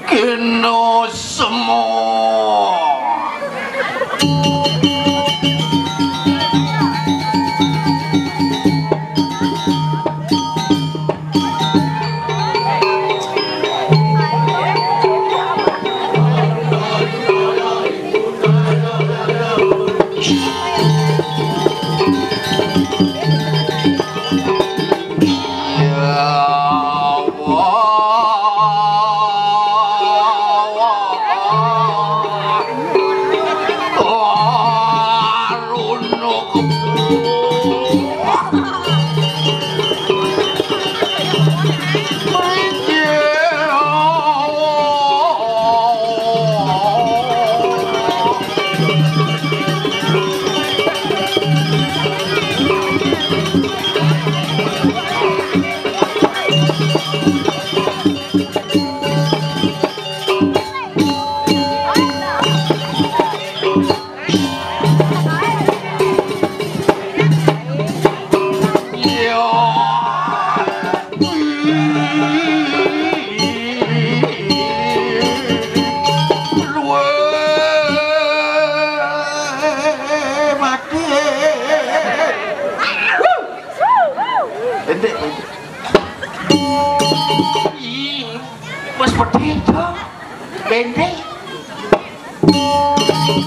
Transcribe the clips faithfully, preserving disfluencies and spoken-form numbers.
Kena semua. Pendek, pendek. Ih, Mas Pedih, dong. Pendek.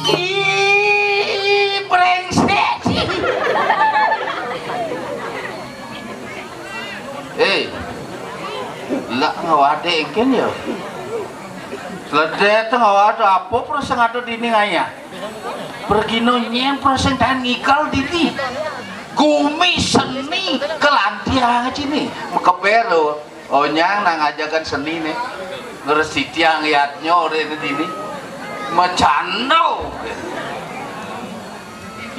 Ih, brengsek. Eh, lak ngawade engken ya. Seledet ngawade apa perasaan ada dini ngayah. Pergino nyen perasaan tahan ngigal dini. Gumi seni kelantiang cini. Mekeber lo. Onyang nang ajakan seni nih. Ngresitiang yatnyo ore ini dini. Macando.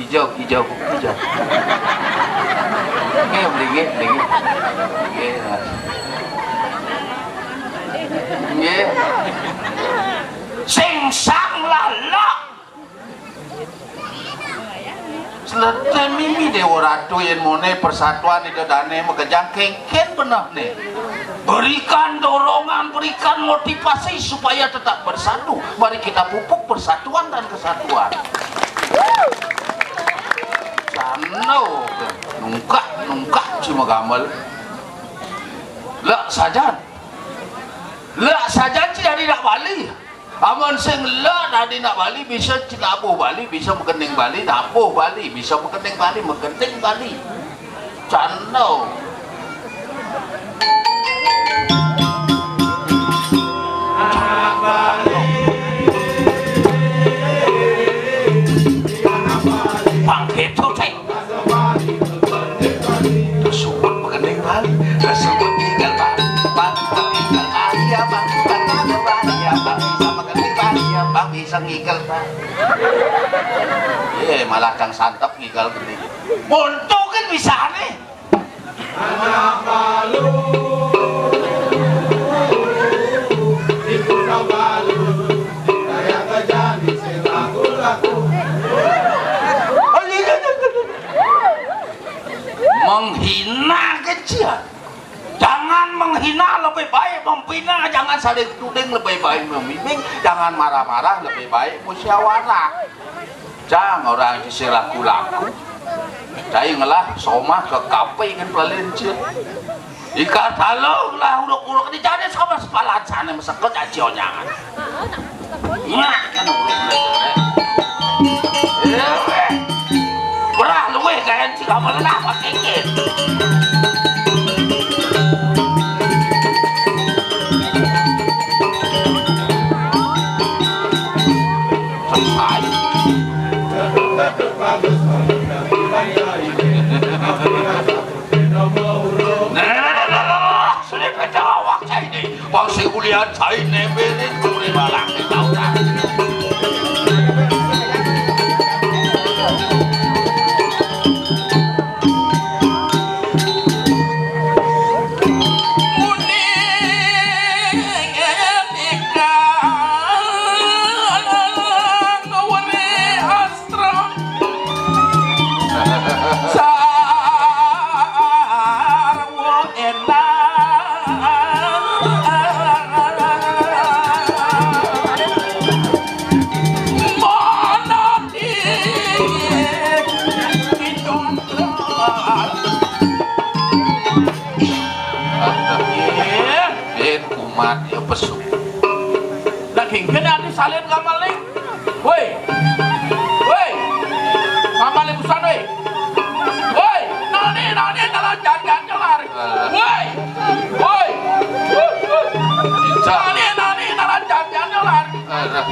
Hijau, hijau, hijau. Nggih, mriki, mriki. Nggih, Mas. Nggih. Sing sang lalak. Slete mimi Dewa Ratu yen mone persatuan ida dane makejang kengken benehne. Berikan dorongan, berikan motivasi supaya tetap bersatu. Mari kita pupuk persatuan dan kesatuan. Sano, nungkak, nungkak cuma gamel. Lak sajan. Lak sajan cina di nak Bali. Amun sing lak dadi nak Bali, bisa cinabuh Bali, bisa makening Bali, nabuh Bali, bisa makening Bali, makening Bali. Cando. Pang keto, cai. Tersebut makening Bali, tersebut tinggal Bali, Bali, Bali, tinggal Bali, ya, Bali, Bali, Bali, Bali, ya, Bali, bisa makening Bali, ya, Bali, bisa ngigal Bali. Iya, malah kang santep ngigal gede. Monto kan bisa nih. Anak Balu, di Pulau Balu, saya terjadi selaku-laku. Menghina kecil. Jangan menghina, lebih baik membina, jangan saling tuding, lebih baik membimbing, jangan marah-marah, lebih baik musyawarah. Jang orang sisi laku-laku. Cai ngelah somah ke kape kan pelalian cil. Ikat halus lah uruk-uruk di jane sama sepalan sana meseket aja onyangan. Nah, kan uruk. Iya, weh. Berah luweh gaen si kamu lenah pakai kit. Selesai. Nah, nah, nah, nah, nah, nah. Sudah pecah awak saya ini. Bang si kuliah saya ini miring kuliah malang di tauran. Mati apa su? Lah, kéngkén ati salin gamal nih. Woi. Woi. Gamal busan, woi. Woi, nani, nani, nani, jangan, jangan, jangan. Woi. Woi. Woi, woi. Nani, nani, nani, jangan, jangan, jangan. Alah.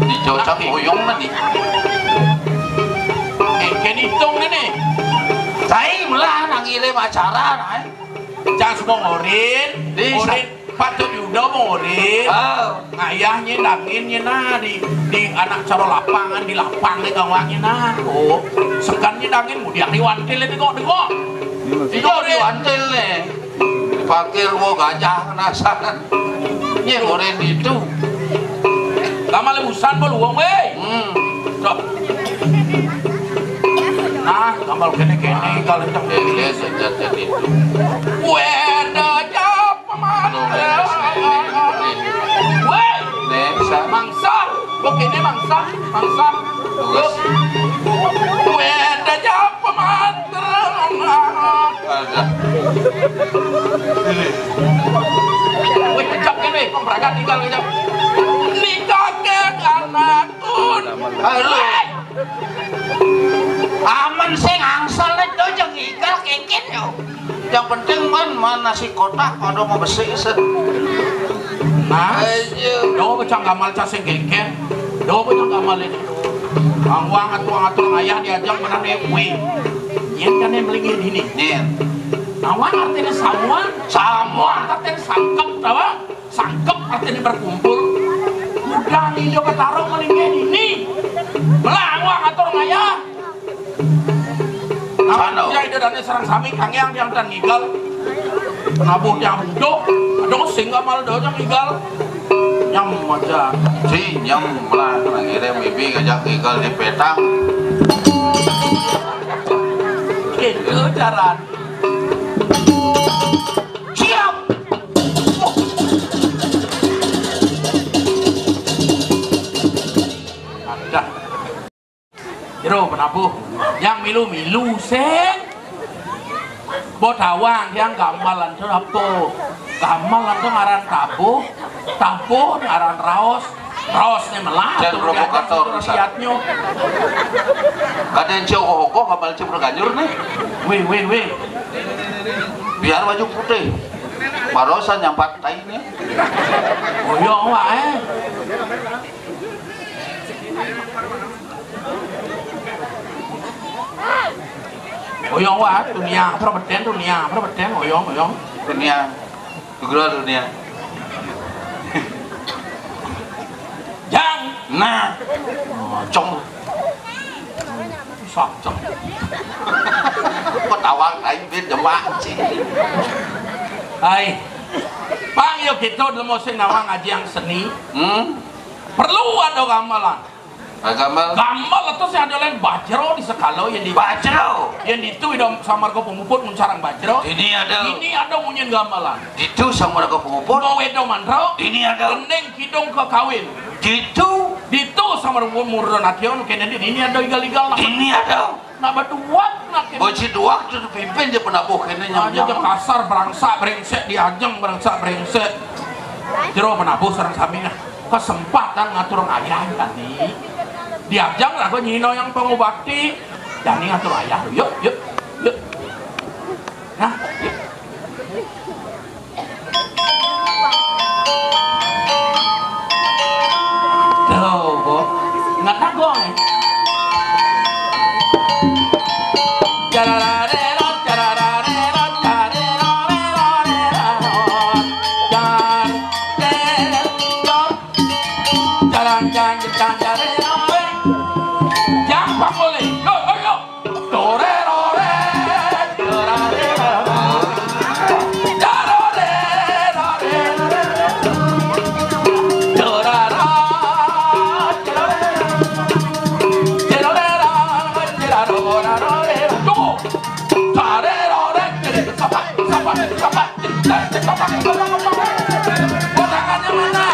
Dicocok oyong mah nih. Eh, kéné hitung nih. Cai melah nang ilim acara, nah. Jas mongorin, di sa- mongorin, patut yuda mongorin. Oh. Ngayah nyéndangin nyéna di, di anak caro lapangan, di lapang di gawang nyéna. Oh, sekan nyéndangin, mudiak di wantil dengok-dengok. Iya, di wantil nih. Dipakir wo gajah penasaran. Nyé goreng itu. Lama lebusan beluang, wéh. Hmm. Cok. Nah, gamal kéné-kéné kalau cok. Iya, iya, sejak jadi itu. Wéh, da jap pemanah. Wéh. Nih, bisa. Mangsa. Kok ini mangsa? Mangsa. Bagus. Wéh, da jap pemanah. Ada. Ini. Wéh, kejap kan, wéh. Pemberangkat tinggal kejap. Nikah ke anakku. Halo. Aman sing angsal nih tuh jeung igal kéngkén yo. Yang penting man, man nasi kotak pada mau besi set. Nah, ayo. Do becang gamal ca sing kéngkén. Do becang gamal ini. Angwang atuh ngatur ngayah diajang bener nih, wih. Nyén kan yang melingin ini. Nyén. Angwang artinya samuan. Samuan artinya sangkep, tahu? Sangkep artinya berkumpul. Udah nih dia ketaruh melingin ini. Belah angwang ngatur ngayah. Sana. Dia ida dane sareng sami kangeang tiang tan ngigal. Nabuh tiang buduh. Aduh, sing gamal do tiang ngigal. Nyam aja. Si nyam lah, nang ieu mimpi ngajak ngigal di petang. Gitu jalan. Siap. Ada. Jero penabuh, yang milu-milu sing. Bo tawang yang gamelan to apa? Gamelan to ngaran tabuh, tabuh ngaran raos, raos né melah. Jan provokator, rakyatnyo. Kadén céu kokoh, gamelan céu berganyur nih. Wéh, wéh, wéh. Biar baju putih. Barosan nyampat tainya. Oh iya, waé. Oyong waé, dunia, perabeten dunia, perabeten, oyong, oyong. Dunia, dunia. Jang, nah, cong. Sacang. Kok tawang aing bin demak, cing. Hai. Pang yo kita dulu mau sing nawang ngajiang seni. Hmm? Perlu ada gamelan. Gamelan. Gamelan itu sih ada lain bajro di sekalo yang di bajro. Yang di itu idam sama rego pemuput muncarang bajro. Ini ada. Ini ada munyin gamelan. Itu sama rego pemuput. Mau wedo mandro. Ini ada. Gendeng kidung ke kawin. Ditu. Ditu sama rego murdo nation kena di ini ada igal-igal. Ini ada. Nah, baduak nak kena. Bocil duak tu pimpin je penabuh kena nyam-nyam. Aja kasar, berangsak, brengsek, diajeng, berangsak, brengsek. Jero penabuh sareng sami nah. Kesempatan ngatur ngayah tadi. Diajeng lah nyino yang pengobati. Jani ngatur ngayah. Yuk, yuk, yuk. Nah, yuk. Tuh, Bu. Nggak kagok, ya? Jang pangolih. Yo, yo, yo. Tangannya mana?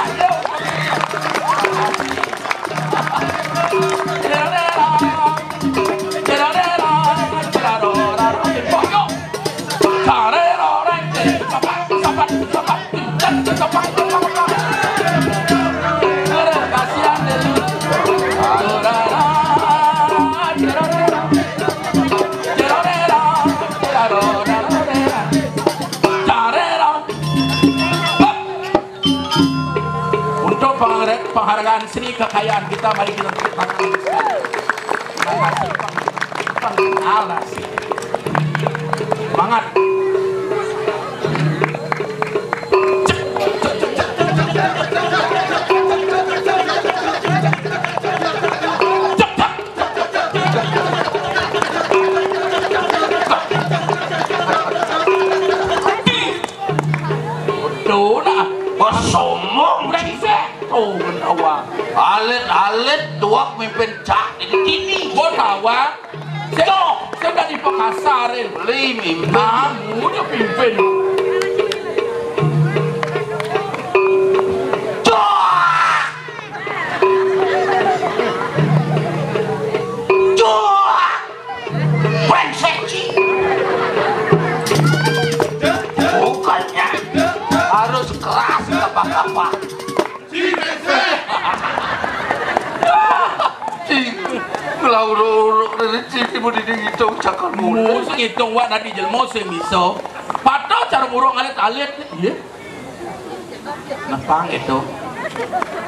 Kasihan deh lu. Untuk pengharga-, penghargaan seni kekayaan kita, mari kita tepuk tangan sekali. Terima kasih, Bang. Bang, alas. Semangat. Tuh, nah. Wah, sombong. Brengsek. Tuh, kan awak. Alit-alit tuak mimpin cak di sini. Bos awak. Saya, saya udah dipekasarin. Beli mimpin. Kamu udah pimpin. Cok! Cok! Brengsek, Ci. Bukannya harus keras, gapa-gapa. Ci, ngelau ro-, ro-, rezeki mau diding itu cakar mulu. Musik itu, wak, tadi jelmo sing bisa. Patut cara buruk ngalit-alit. Iya. Nah, pang itu.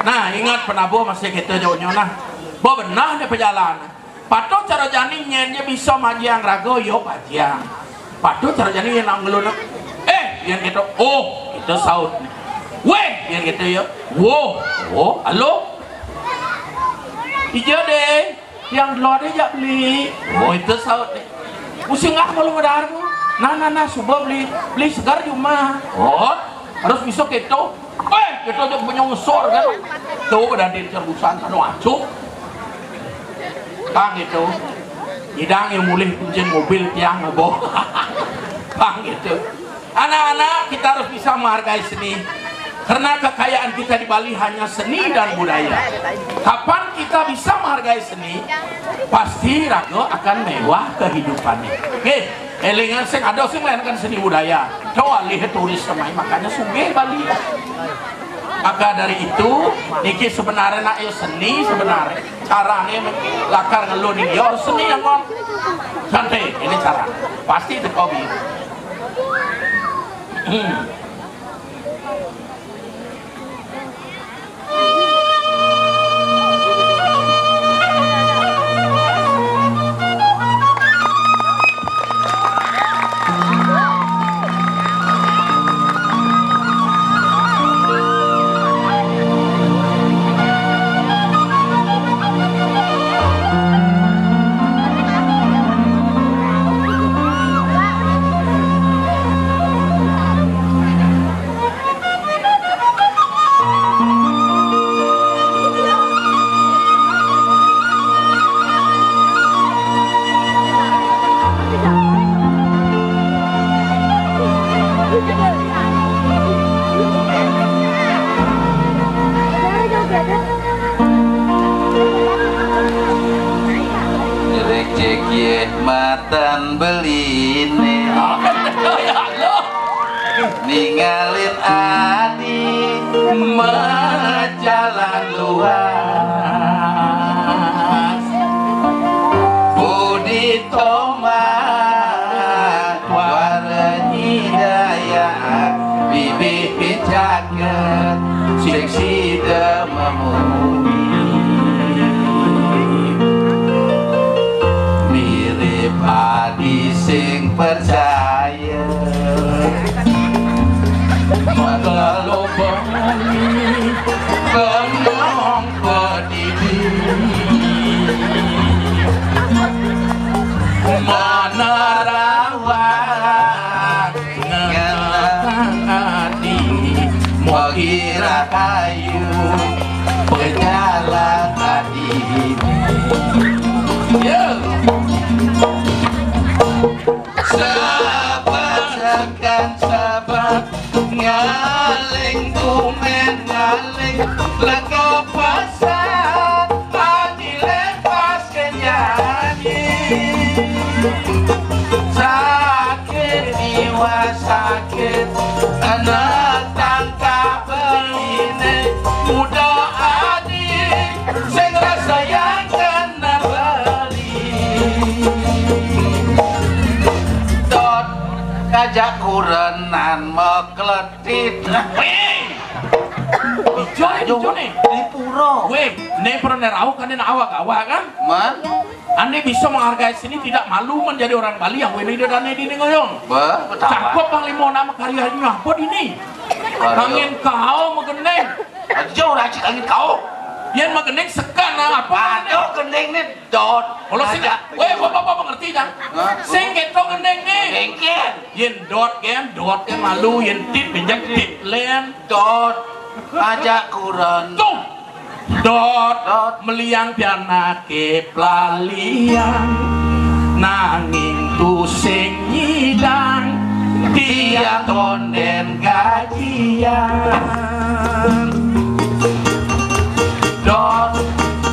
Nah, ingat penabuh masih kita jauhnya, nah. Bo benar dia perjalanan. Patut cara jani nyen dia bisa majiang raga, yo pajiang. Patut cara jani nyen nak ngelun. Eh, yang kita, oh, kita saut. Weh, yang kita ya. Wo, oh, halo. Ija deh. Yang dulu ada jak beli. Oh, itu saut ni. Musim ngah kalau ngadar tu. Nah, nah, nah, suba beli, beli segar cuma. Oh, harus bisa keto. Eh, keto je punya ngesor kan. Tu pada dia terusan, anu acuk. Kang itu. Idang yang mulih kunci mobil tiang ngeboh. Kang itu. Anak-anak, kita harus bisa menghargai seni. Karena kekayaan kita di Bali hanya seni dan budaya. Kapan kita bisa menghargai seni, pasti raga akan mewah kehidupannya. Oke, elingan sing ada sing melainkan seni budaya. Coba lihat turis semai, makanya sugih Bali. Maka dari itu, niki sebenarnya nak yo seni sebenarnya. Caranya lakar ngelun ini, yo seni yang ngom. Santai, ini cara. Pasti teko bi. Hmm. Rezeki matan beline. Ya Allah. Ningalin adi majalan luas. Budi tomat wara hidayah, bibih pijaket sing sida mamuni. Mirip adi sing percaya. Maka lobang bengong pedidi. Mana rawang ngenang adi, mogi rahayu pejalan adi. Ya. Sabar sekan sabar, ngaling tumen ngaling, leka pasar, mati lepas ke nyanyi. Sakit jiwa sakit, anak tangkap Wéh. Ijo, ijo né. Di pura. Wéh, né pernah rauh kan né awak-awak kan? Man. Ané bisa menghargai seni, tidak malu menjadi orang Bali yang wéné ida dané di ngoyong. Bah, betapa? Cakep Panglima nama karyanya apa dini? Aduh. Angin kau magending. Aja ora cik angin kau. Yén magending sekan apa? Aduh, gending né dot. Kalau sing, aja. Wéh, bapak-bapak mengerti kan? Hah? Sing kéto gending né. Engkén. Yén dot kan, dot kan malu, yén tit benjang tit lén. Dot aja kuren. Tuh. Dot, dot. Meliang pianaké pelalian, nanging tusing nyidang, tiang tondén gajian. Dot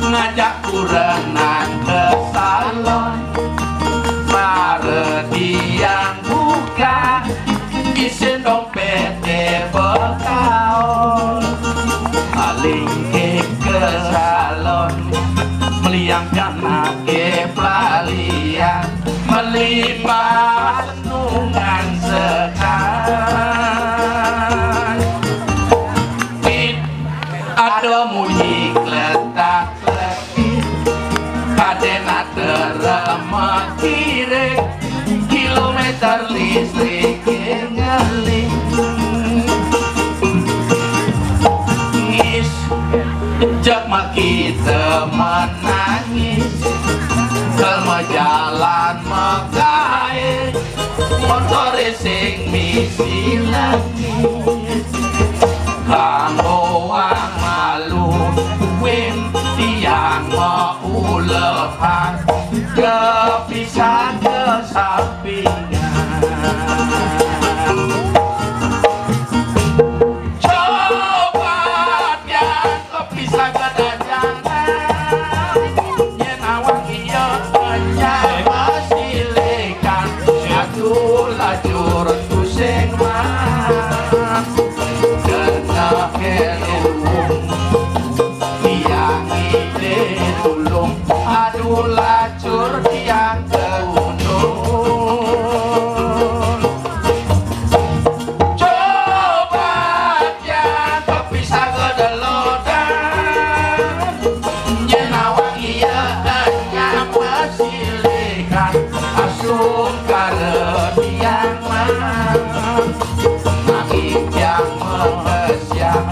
ngajak kurenan ke salon, mara tiang buka, isin dompété bekaon. Alingké ke salon, meliang pianaké pelalian, melimpah nungan sekan. Tit, ada munyi kletak-kletik, kadén ada remek kirik, kilométer listrik ngeling. Ngis, jak makita menangis, kalau jalan makaé, motoré sing misi langit. Kanggo wong malu, win tiang maulepan, kepisah kesampingan. Coba tiang kepisah kedajangan, yén awak iya kenyang masilikan, aduh lajur tusing mah. Denah kelu tiang ide tulung, aduh lajur tiang keundung. Coba tiang kepisah kedelodan, yén awak iya nyapa silikan, astungkara tiang mah. Nanging tiang mengesian,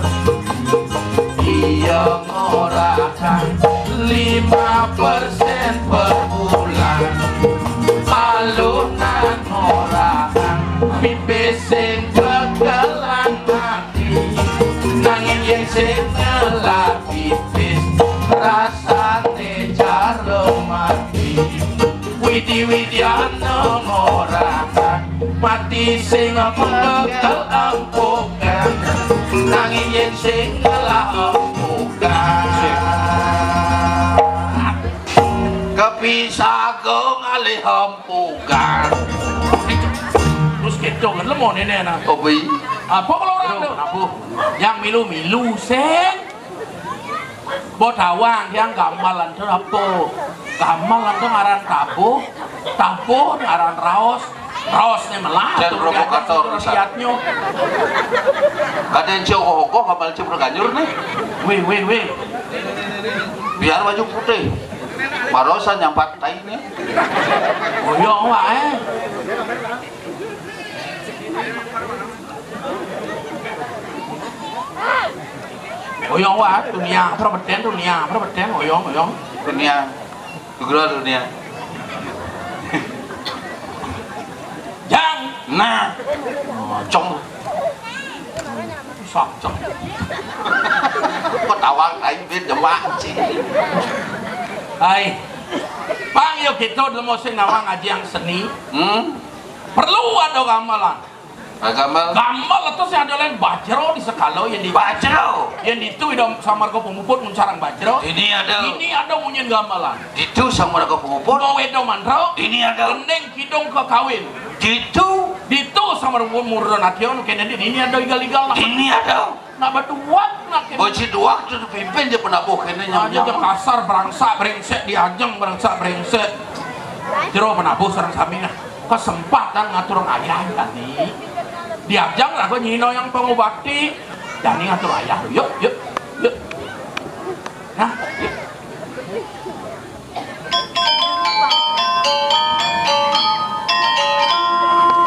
iya ngorahang lima persen per bulan. Alunan ngorahang pipis sing bekelan mati, nanging yén sing ngelah pipis, rasané cara mati. Widi-widiana ngorahang, mati sing mengkel empukan, nanging yén sing ngelah empukan. Kepisah go ngalih empukan. Terus kéto kan lemo néné nah. Obi. Apa kalau orang tuh? Aduh, kenapa? Yang milu-milu sing. Bo tawang yang gamelan to apa? Gamelan to ngaran tabuh, tabuh ngaran raos, raos né melah. Cén provokator, liatnyo. Kadén cé ogoh-ogoh gamelan cé berganyur né. Wéh, wéh, wéh. Biar baju putih. Barosan nyampat tai né. Oyong waé. Oyong waé, dunia, perabeten dunia, perabeten, oyong, oyong. Dunia, segera dunia. Jang, nah, cong. Saceng. Kok tawang tai bin demak, cing. Hai. Pang yo kita dalam musim nawang ngajiang seni. Hmm? Perlu ada gamelan. Ah, gamel. Gamel itu sih ada lain bajro di sekalo yang di Bajro. Yang itu idom samarga pemuput muncarang bajro. Ini ada. Ini ada munyin gamelan. Itu samarga pemuput. Mau wedo mandro. Ini ada. Gending kidung ke kawin. Itu. Ditu sama rumpun murda nation, kene di ini ada igal-igal lah. Ini ada. Nak baduak nak kene. Bocil duak tu pimpin je penabuh kene. Aja nyam-nyam. Je kasar, berangsak, brengsek, diajeng, berangsak, brengsek. Jero penabuh sareng sami nah. Kesempatan ngatur ayah tadi. Diajang lah kau nyino yang pangubati. Jani ngatur ayah. Yuk, yuk, yuk. Nah, yuk.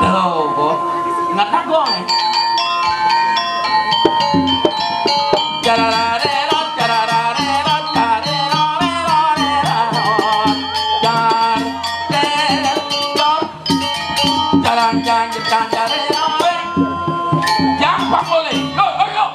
Tuh, Bu. Nggak tagong, eh. Carararero, carararero, carararero. Car-, cer-, car-, carararero. Jang pangolih. Yo, yo, yo.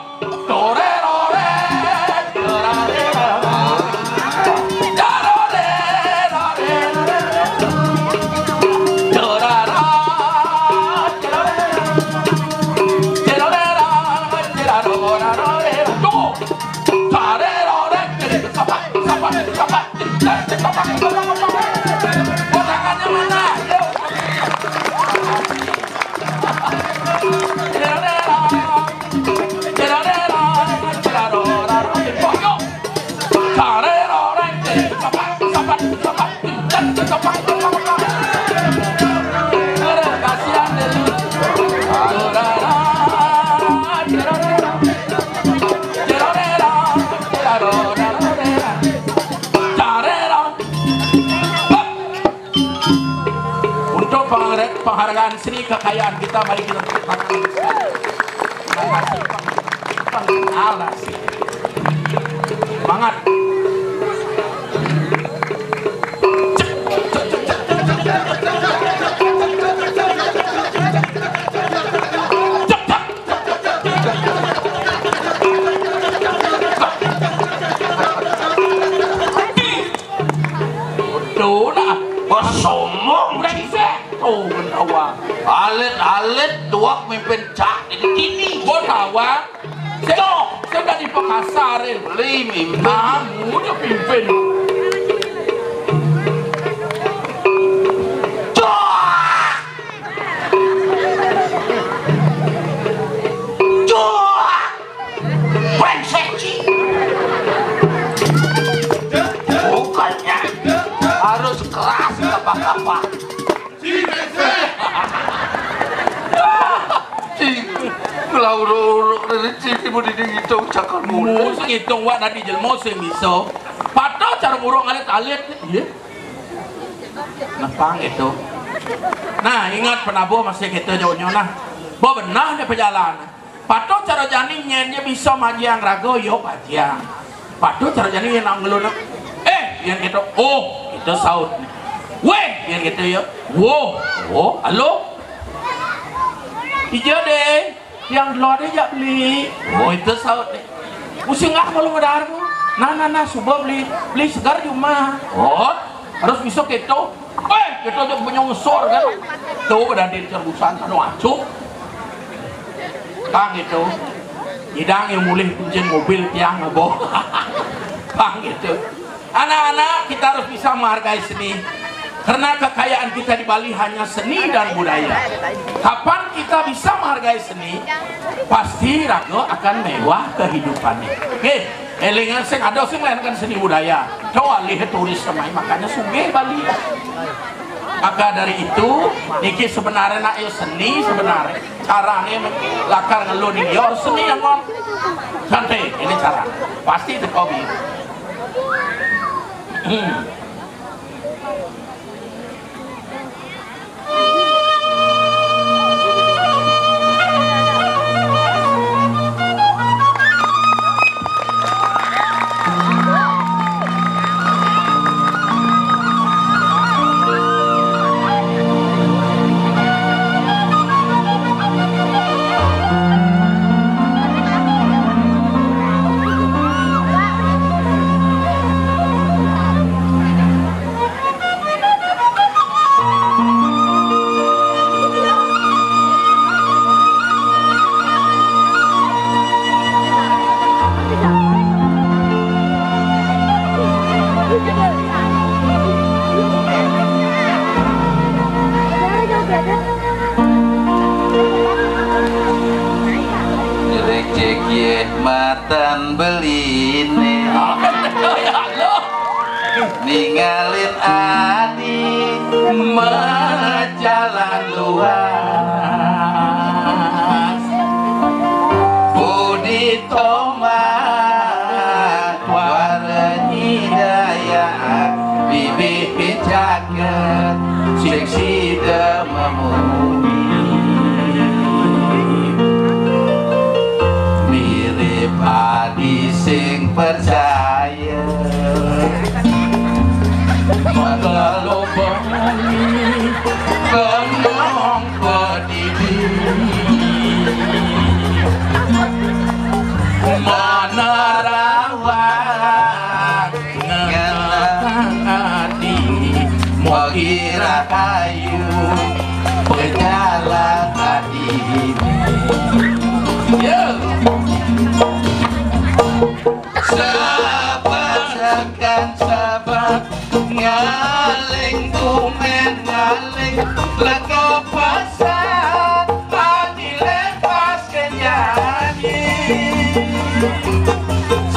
Tangannya mana? Untuk pengharga-, penghargaan seni kekayaan kita, mari kita tepuk tangan sekali. Terima kasih, Pak. Alas. Semangat. Tuh, nah. Wah, sombong. Brengsek. Oh, benawa. Alit-alit tuak mimpin cak ini kini. Benawa. Cok. Sudah dipekasar, eh. Beli mimpin. Kamu udah pimpin. Cok. Cok. Brengsek, Ci. Bukannya harus keras, gapa-gapa. Ci, ngelauruk-uruk dari Ci, mau diding itu cakar mulu. Mu sing itung wak tadi jelmo sing bisa. Patuh cara ngurung alit-alit. Iya. Nepang itu. Nah, ingat penabuh masih kita jauhnya nah. Bo benah ni perjalanan. Patuh cara jani nyén ja bisa majiang raga, yo pajiang. Patuh cara jani nyén nak ngelun. Eh, yang kita, oh, kita saut. Weh, yang kita ya. Wo, wo, halo. Ija deh, yang dulu ada jak beli. Oh, itu saut deh. Usi ngah malu ngadar tu. Nah, nah, nah, suba beli, beli segar cuma. Oh, harus bisa kita. Eh, kita aja punya usur kan. Tuh, pada di terbusan, anu acuk. Bang itu, idang yang mulih kuncin mobil tiang ngeboh. Bang itu. Anak-anak, kita harus bisa menghargai seni. Karena kekayaan kita di Bali hanya seni dan budaya. Kapan kita bisa menghargai seni, pasti raga akan mewah kehidupannya. Oke, elingan sing ada sing lain kan seni budaya. Coba lihat turis semai, makanya sugih Bali. Maka dari itu, niki sebenarnya nak yo seni sebenarnya. Caranya lakar ngelun ini yo seni yang kon. Santai, ini cara. Pasti itu kopi. Hmm. Jelek cek ye matan beline. Ya Allah. Ningalin adi majalan luar. Tomat, warna hidayah, bibih pijakan, sing sida mamuni. Mirip adi sing percaya, maka lobang kenong pedidi. Menerawang ngenang adi, mokira kayu pejalan adi. Ya. Sepasakan sabar, ngaling tumen ngaling, lega pasat, adi lepas kenyanyi.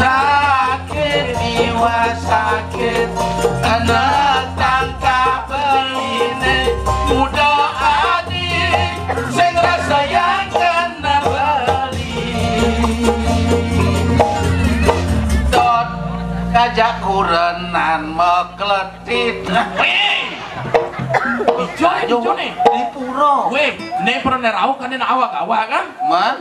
Sakit jiwa sakit, anak tangkap beline, muda adi, sing rasa yang kena beli. Dot, kajak kurenan mekletit. Weh! Ijo, ijo nih. Di pura. Weh, ne pernah nerau kan ne awak-awak kan? Man?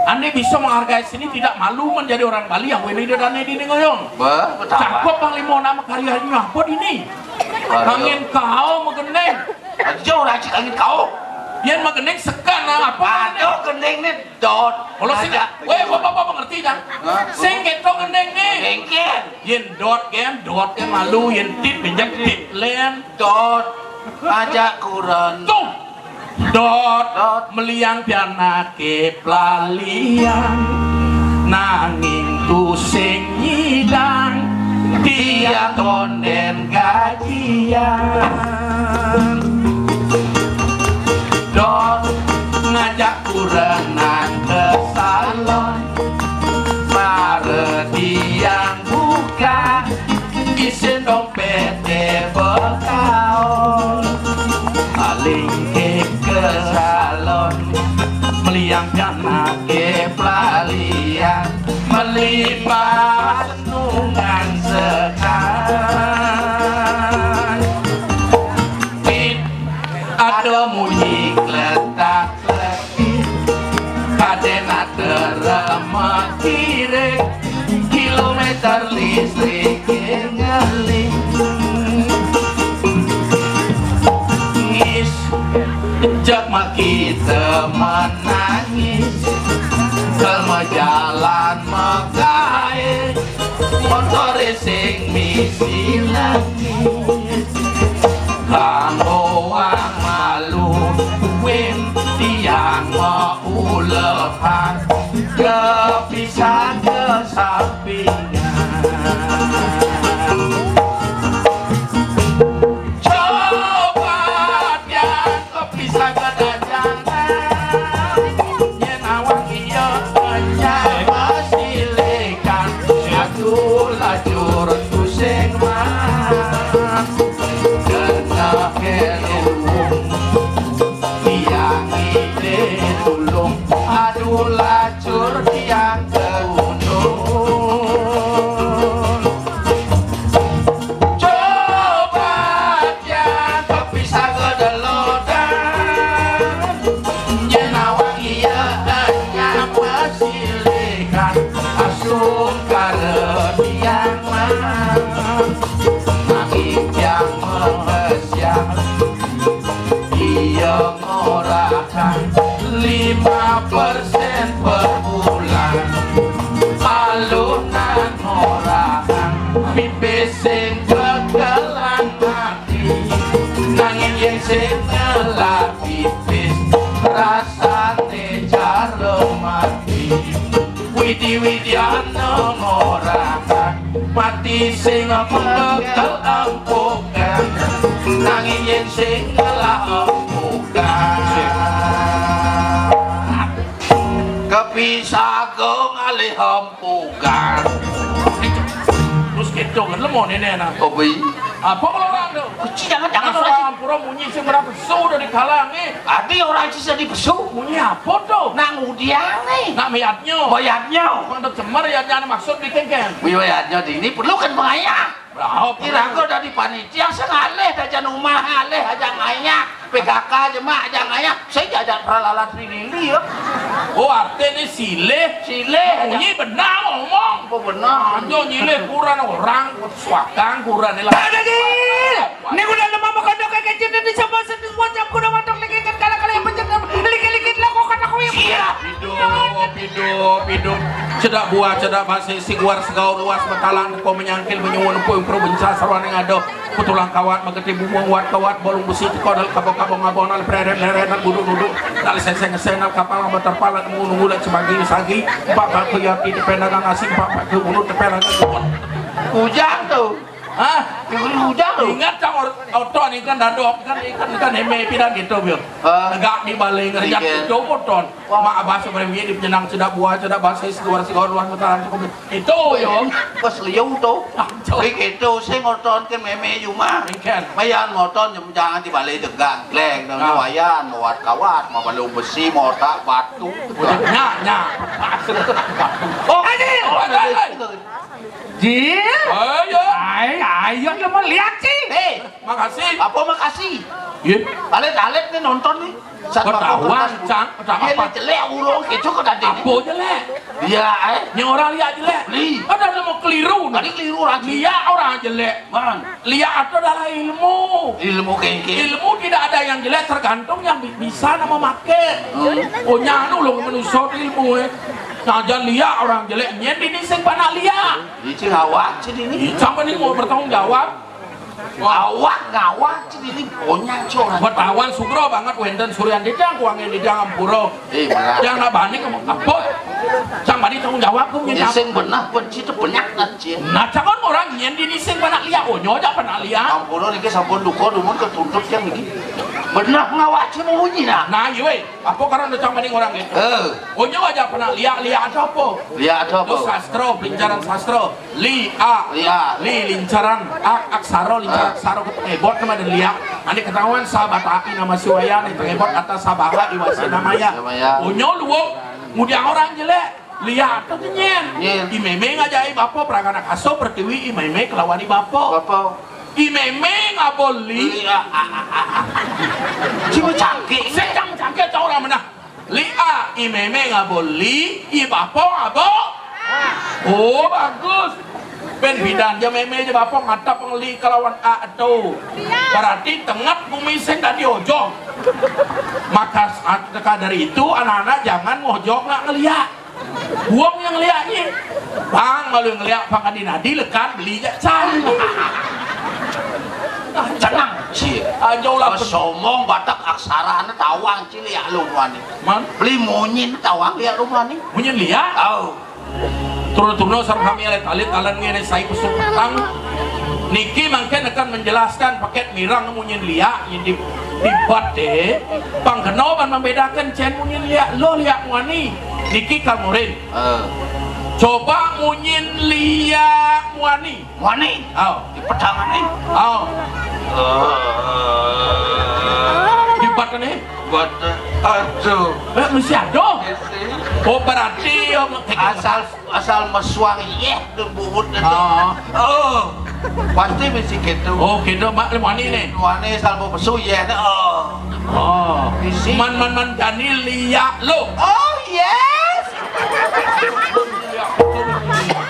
Ane bisa menghargai seni tidak malu menjadi orang Bali yang wene ida dane di ngoyong. Bah, betapa? Cakep Panglima nama karyanya apa dini? Karya. Angin kau megeneng. Aja ora cik angin kau. Yen megeneng sekan apa? Aduh, gending nih dot. Kalau sing, aja. Weh, bapak-bapak mengerti kan? Hah? Sing keto gending nih. Gending. Yen dot kan, dot kan malu, yen tit benjak tit len. Dot, aja kuren. Tuh. Dot, dot. Meliang pianake pelalian, nanging tusing nyidang, tiang konden gajian. Dot, ngajak kurenan ke salon, para tiang buka, isin dompet bekaon. Maling ke salon, meliang pianake pelalian, melipat nungan sekan. Tit, ada munyi kletak-kletik, kadena terema kirik, kilometer listrik ngeling. Ngis, jak makita menangis, kalau jalan makae, motore sing misi langit. Kanggo wong malu, win tiang maulepan, kepisah kesampingan. Coba tiang kepisah kedajangan, yen awak iya kenyang masilikan, aduh lajur tusing man. Kena kelung, tiang ide tulung, aduh lajur tiang keuntung. Coba tiang kepisah kedelodan, yen awak iya kenyang masilikan, asung kare tiang man. Nanging tiang mengesian, iya ngorahang lima persen per bulan. Alunan ngorahang pipis sing bekelan mati, nanging yen sing ngelah pipis rasane jaro mati. Widi-widiana ngorahang mati sing mengkel empukan, nanging yen sing ngelah empukan. Kepisaga ngalih empukan. Terus gitu kan lemon ini enak. Kopi. Apa kalau orang tuh? Kuci jangan, jangan. Nah, orang. Sampura munyi sing ora pesu udah dikalangé. Adi orang sing dadi pesu. Munyi apa to? Nak ngudiangé. Nak mayadnya. Mayadnya. Mandek cemer yadnya maksud bikin kan. Wi mayadnya dini perlu kan pengayah. Berapa? Kira aku dari panitia sing alih aja rumah, alih aja ngayah. P K K aja mak aja ngayah. Saya jajan peralalat lili ya. Oh, artinya silih. Silih. Munyi benar ngomong. Apa benar? Anjo nyilih kuran orang, suakang kuran lah. Ada gil. Ini udah lemah mau kodok kayak kecil dan dicoba sendiri semua jam kuda matok lagi kan kala-kala yang pencet lagi-lagi lah kok kata kau yang. Iya. Hidup, hidup, hidup. Cedak buah, cedak basi, siguar segau luas betalang, kau menyangkil menyuwun, puing provinsa sarwaning ada. Putulang kawat, mageti bumung, wat kawat, bolong besi, teko dal kabo-kabo ngabonal, preret-preret, buduk-buduk, dal seseng-seseng, dal kapal, motor palat, nunggu-nunggu, lek sebagi-sagi, empat bak kuyati, tepen dagang asing, empat bak ke mulut, tepen dagang. Ujang tuh. Hah? Yang ujang tuh. Ingat cang or-, oton ikan dadok, ikan, ikan, ikan heme, pindah gitu, Bil. Hah? Tegak di baling, rejak. Iya. Itu oton. Wah. Mak abah sebenarnya di penyenang, cedak buah, cedak basi, luar, luar, luar, luar, itu, yo. Pas liu tuh. Ah, jauh. Ri gitu, sing ngoton ke meme yuma. Engken. Mayan ngoton, jangan di balai degang, gleng, dong, ah, wayan, mawat kawat, mau balung besi, mau otak batu. Udah, nya, nya. Oh, Adil. Oh, ada. Jil. Ayo. Ay, ayo, lu mau lihat sih. Hei. Makasih. Apa makasih? Iya. Alit-alit nih nonton nih. Ketahuan, Cang, ketahuan. Iya, apa? Jelek urung, itu kok tadi. Apa jelek? Iya, eh. Nya orang liak jelek. Li. Ada nama keliru nih. Tadi keliru lagi. Liak orang jelek. Man. Liak itu adalah ilmu. Ilmu kengke. Ilmu tidak ada yang jelek, tergantung yang bi-, bisa nama make. Hmm. Oh, nyanu lo manusia ilmu, eh. Nah, jangan liak orang jelek. Nyen dini sing panak liak. Ini sing awak sih ini. Ih, sampai ini mau bertanggung jawab. Awak ngawak sendiri punya curang. Betawan sugro banget wénten Suryan Didang, kuangin Didang ampura. Eh, benar. Yang nak bani ngomong apa? Sang bani tanggung jawab, aku minta. Ya, sing benar pun situ banyak kan, Cin. Nah, jangan orang nyen dini sing panak liak, onyo aja panak liak. Ampura niki sampun duka dumun ketuntut yang niki. Benar ngawak sih mau bunyi nah. Nah, iya wé. Apa karena cang bani orang gitu? Eh. Onyo aja panak liak, liak ada apa? Liak ada apa? Itu sastra, pelincaran sastra. Li, a. Li, a. Li, lincaran, a, aksara, lincaran, ah, aksara, ketengebot nama dan liak. Nanti ketahuan sahabat ai nama siwaya, nih tengebot atas sabaha iwasi namaya. Namaya. Onyo luwung, kemudian orang jelek, liak atau nyen. Nyen. I meme ngajai bapa, pragana kaso, pertiwi, i meme kelawan i bapa. Bapa. I meme ngaboli. Li, a, a, a, a, a. Cuma cangkik. Sedang cangkik tau orang menah. Li a, i meme ngabo li, i bapo ngabo. Oh, bagus. Ben bidan ja meme ja bapo ngatap ngeli kelawan a tu. Berarti tengah bumi sing dadi ojok. Maka saat teka dari itu, anak-anak jangan ngojok nak ngeliak. Buang yang ngeliaknya. Bang, malu ngeliak pangkadi nadi lekan beli jak cang. Tenang, Cil. Aja ulah. Pas omong Batak aksara anu tawang Cil ya lu wani. Man? Beli munyin tawang liak rumah ni. Munyin liak? Au. Turun-turun sareng kami alit-alit alan ngene sai kusuk petang. Niki mangken akan menjelaskan paket mirang munyin liak yang di dibat deh. Pangkeno ban membedakan cen munyin liak lo liak muani. Niki kamurin. Eh. Coba munyin liak muani. Wani. Aw. Di pedangan nih. Aw. Eh. Di batan nih. Buat, aduh. Eh, masih ada. Iya sih. Oh, berarti, ya, asal, asal mesuang, iya, tuh buhut itu. Oh. Oh. Pasti mesti gitu. Oh, gitu, Mak, wani nih. Wani asal mau pesu, iya, nih. Oh. Oh. Isi. Man, man, man, jani liak lo. Oh, yes.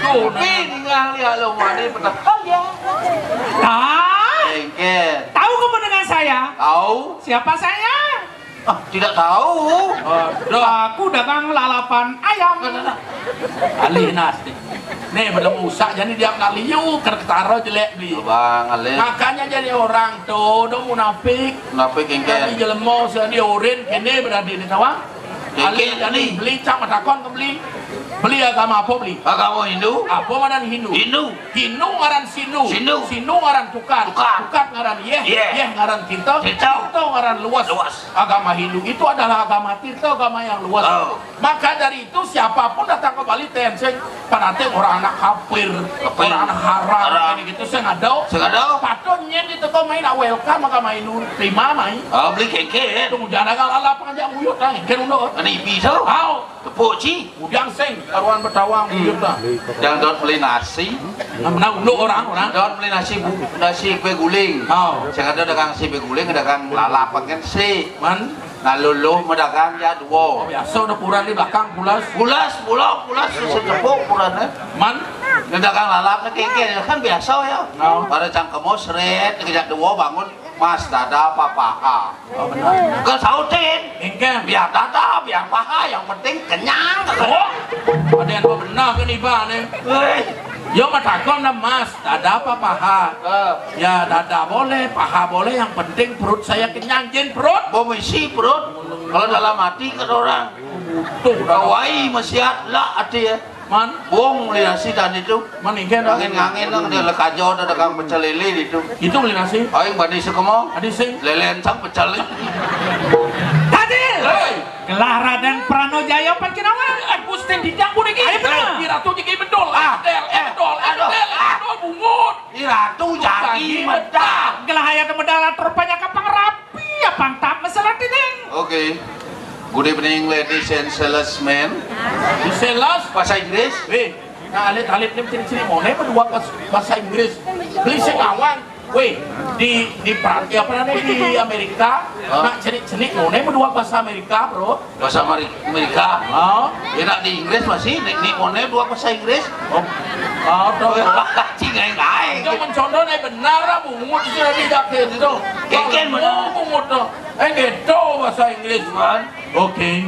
Tuh, nah. Wih, tinggal lihat lo, wani, bener. Oh, iya. Ah, Engke. Tahu kamu dengan saya? Tahu. Siapa saya? Ah, tidak tahu. Aduh. Aku dagang lalapan ayam. Nah, nah, nah. Alih nasi. Nih, belum usah, jadi dia nggak liu, ker ketaro jelek beli. Bang, alih. Makanya jadi orang tuh, dong munafik. Munafik, Engke. Jadi jelema, saya diorin, kene berarti ini, tahu? Engke, alih, jadi ini. Beli, cak matakon ke beli. Beli agama apa beli? Agama Hindu. Apa ngaran Hindu? Hindu. Hindu ngaran Sindu. Sindu. Sindu ngaran tukad. Tukad. Tukad ngaran yeh. Yeh. Yeh ngaran tirta. Tirta. Tirta ngaran luas. Luas. Agama Hindu itu adalah agama tirta, agama yang luas. Oh. Maka dari itu siapapun datang ke Bali, ten sing panate orang anak kafir, kafir, orang anak haram, haram. Ini gitu, sing ada. Sing ada. Patut nyen di tempat Main awal ka maka main nun terima main. Ah, beli kengke. Tunggu jana kalau lapang aja uyut lah, kengke dulu. Ani bisa. Au. Tepuk ci. Udang sing karuan betawang uyut lah. Yang dot beli nasi. Nah, menang dulu orang, orang. Dot beli nasi bu, nasi kue guling. Au. Sing ada dagang nasi kue guling, dagang lalap kan si. Man. Nah, luluh medagang ya dua. Biasa udah puran di belakang pulas. Pulas, pulau, pulas setepuk purannya. Man. Ngedagang lalap nih kengke kan biasa ya. Nah. Pada cangkemo seret, kejak dua bangun. Mas, dada apa paha? Oh, benar. Ke sautin. Engke. Biar dada, biar paha, yang penting kenyang. Oh, ada yang benar kan iba nih. Hei. Yo, matakon dah, Mas, dada apa paha? Eh. Ya, dada boleh, paha boleh, yang penting perut saya kenyang, jin perut. Mau isi perut. Kalau dalam hati ke orang. Tuh, udah. Kawai masih ada lah hati ya. Man. Bung, beli nasi tadi tuh. Man, engke dah. Ngangin-ngangin dong, dia lekajo ada dagang pecel lele itu. Itu beli nasi. Aing bani sekemo. Adi sing. Lele encang pecel. Tadi. Hei. Gelah Raden Prano Jaya pan kinawan. Eh, Gusti dijang kuning. Ayo, bener. Di Ratu Jiki Bedol. Ah. Del, eh, Dol, eh, aduh. Del, eh, Dol, bungut. Di Ratu Jaki medak. Gelah aya teu medal atur panyakap pangrapi ya pantap masalah tining. Oke. Good evening, ladies and salesmen. Di sales? Bahasa Inggris? Weh, nah, alit-alit nih ciri-ciri mone berdua pas bahasa Inggris. Beli sing awang. Weh, di di Prancis apa namanya di Amerika? Hah? Nah, ciri-ciri mone berdua bahasa Amerika, bro. Bahasa Ameri- Amerika. Oh. Enak di Inggris masih, di, di mone dua bahasa Inggris. Oh. Oh, tuh. Cing aing aing. Jangan contoh nih benar lah bungut sudah di dapur itu. Keken benar. Bungut tuh. Eh, gitu bahasa Inggris. Man. Okay.